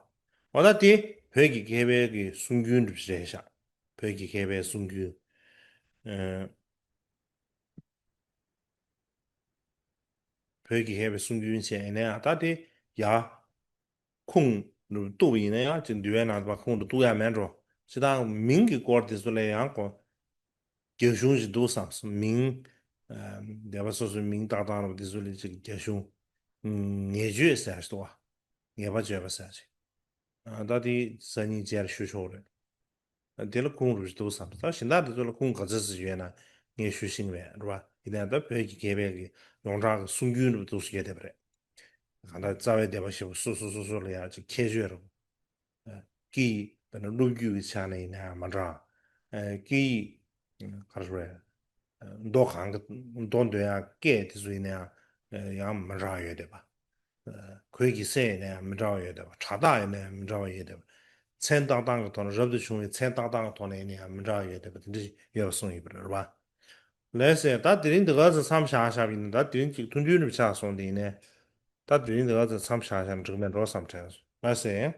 འོ་ད་དེ་བོད་ཀྱི་མཁས་པའི་གི་གསུང་རྒྱུན་འདྲ་པོ་ཞིག་རེད་ཤག་བོད་ཀྱི་མཁས་པའི་གསུང་རྒྱུན། ཨ། བོད་ཀྱི་མཁས་པའི་གསུང་རྒྱུན་བྱས་ནས། ཨ། ད་དེ་ཡ། ཁུངས་རུ་གཏུགས་པ་ཡིན་ན་ཡང་ཅིག་འདུལ་བའི་ནང་དུ་ཁུངས་རུ་གཏུགས་ཡ་མེད་འགྲོ། སྤྱིར་བཏང་མིང་གི་སྐོར་དེ་ཚོ་ལ་ཡང་གོ། རྒྱ་གཞུང་ཞིག་འདུག་བསམ་སོང་། མིང་། ཨ། སྡེ་པ་སོ་སོའི་མིང་བཏགས་སྟངས་རུ་དེ་ཚོ་ལ་ཅིག་རྒྱ་གཞུང་། ངེས་བརྗོད་ཟེར་ཞིག་འདུག་བ། ངེས་པ་བརྗོད་པ་ཟེར་ཅིག་ཨ། ད་དེ་སང་ཉིན་རྗེས་ལ་ཞུ་ཆོག་རེད། དེ་ལ་ཁུངས་རུ་ཞིག་འདུག་བསམ། ད་གཞན་དག་དེ་ཚོ་ལ་ཁུངས་ག་ཚོད་ཅིག་ཡོད་ན་ངས་ཞུ་ཤེས་ཀྱི་མེད་རེད་བ། ཡིན་ནའི་ད་བོད་ཀྱི་མཁས་པའི་གི་ཡོངས་གྲགས་ཀྱི་གསུང་རྒྱུན་རུ་འདུག་སེ་ཡོད་བསྡད་པ་རེད། གང་ལྟར་རྩ་བའི་སྡེ་པ་བཞི་པོ་སོ་སོ་སོ་སོ་ལ་ཡང་ཅིག་ཁྱད་ཆོས་རུ། ཨ། སྐད་ཡིག་དཔེར་ན་སློབ་རྒྱུད་ཀྱི་ཆ་ནས་ཡིན་ན་ཡང་མ་འདྲ། ཨ། སྐད་ཡིག་ག་རེ་ཟེར་དགོས་རེད། མདོ་གང་གི་མདོ་འདོན་ཡག་སྐད་དེ་ཚོ་ཡིན་ན་ཡང་ཡང་མ་འདྲ་ཡོད་བསྡད་པ། གོས་ཀྱི་སེ་ཡིན་ན་ཡང་མི་འདྲ་བ་ཡོད་བསྡད་པ། བྲག་རྟགས་ཡིན་ན་ཡང་མི་འདྲ་བ་ཡོད་བསྡད་པ། མཚན་བཏགས་སྟངས་ཀྱི་ཐོག་ནས་རབ་ཏུ་བྱུང་བའི་མཚན་བཏགས་སྟངས་ཀྱི་ཐོག་ནས་ཡིན་ན་ཡང་མི་འདྲ་བ་ཡོད་བསྡད་པ་དེ་འདྲ་ཡོད་པ་གསུངས་ཡོད་པ་རེད་བ། ལགས་སེ། ད་དེ་རིང་འདི་ག་ཚོད་མཚམས་བཞག་བཞག་པ་ཡིན་ན། ད་དེ་རིང་གཅིག་ཐུང་ཐུང་རུ་ཆགས་སོང་། དེ་ཡིན་ནས་ད་དེ་རིང་འདི་ག་ཚོད་མཚམས་བཞག་བཞག་ན་འགྲིག་མེད་འགྲོ་བསམ་དྲན་སོང་། ལགས་སེ།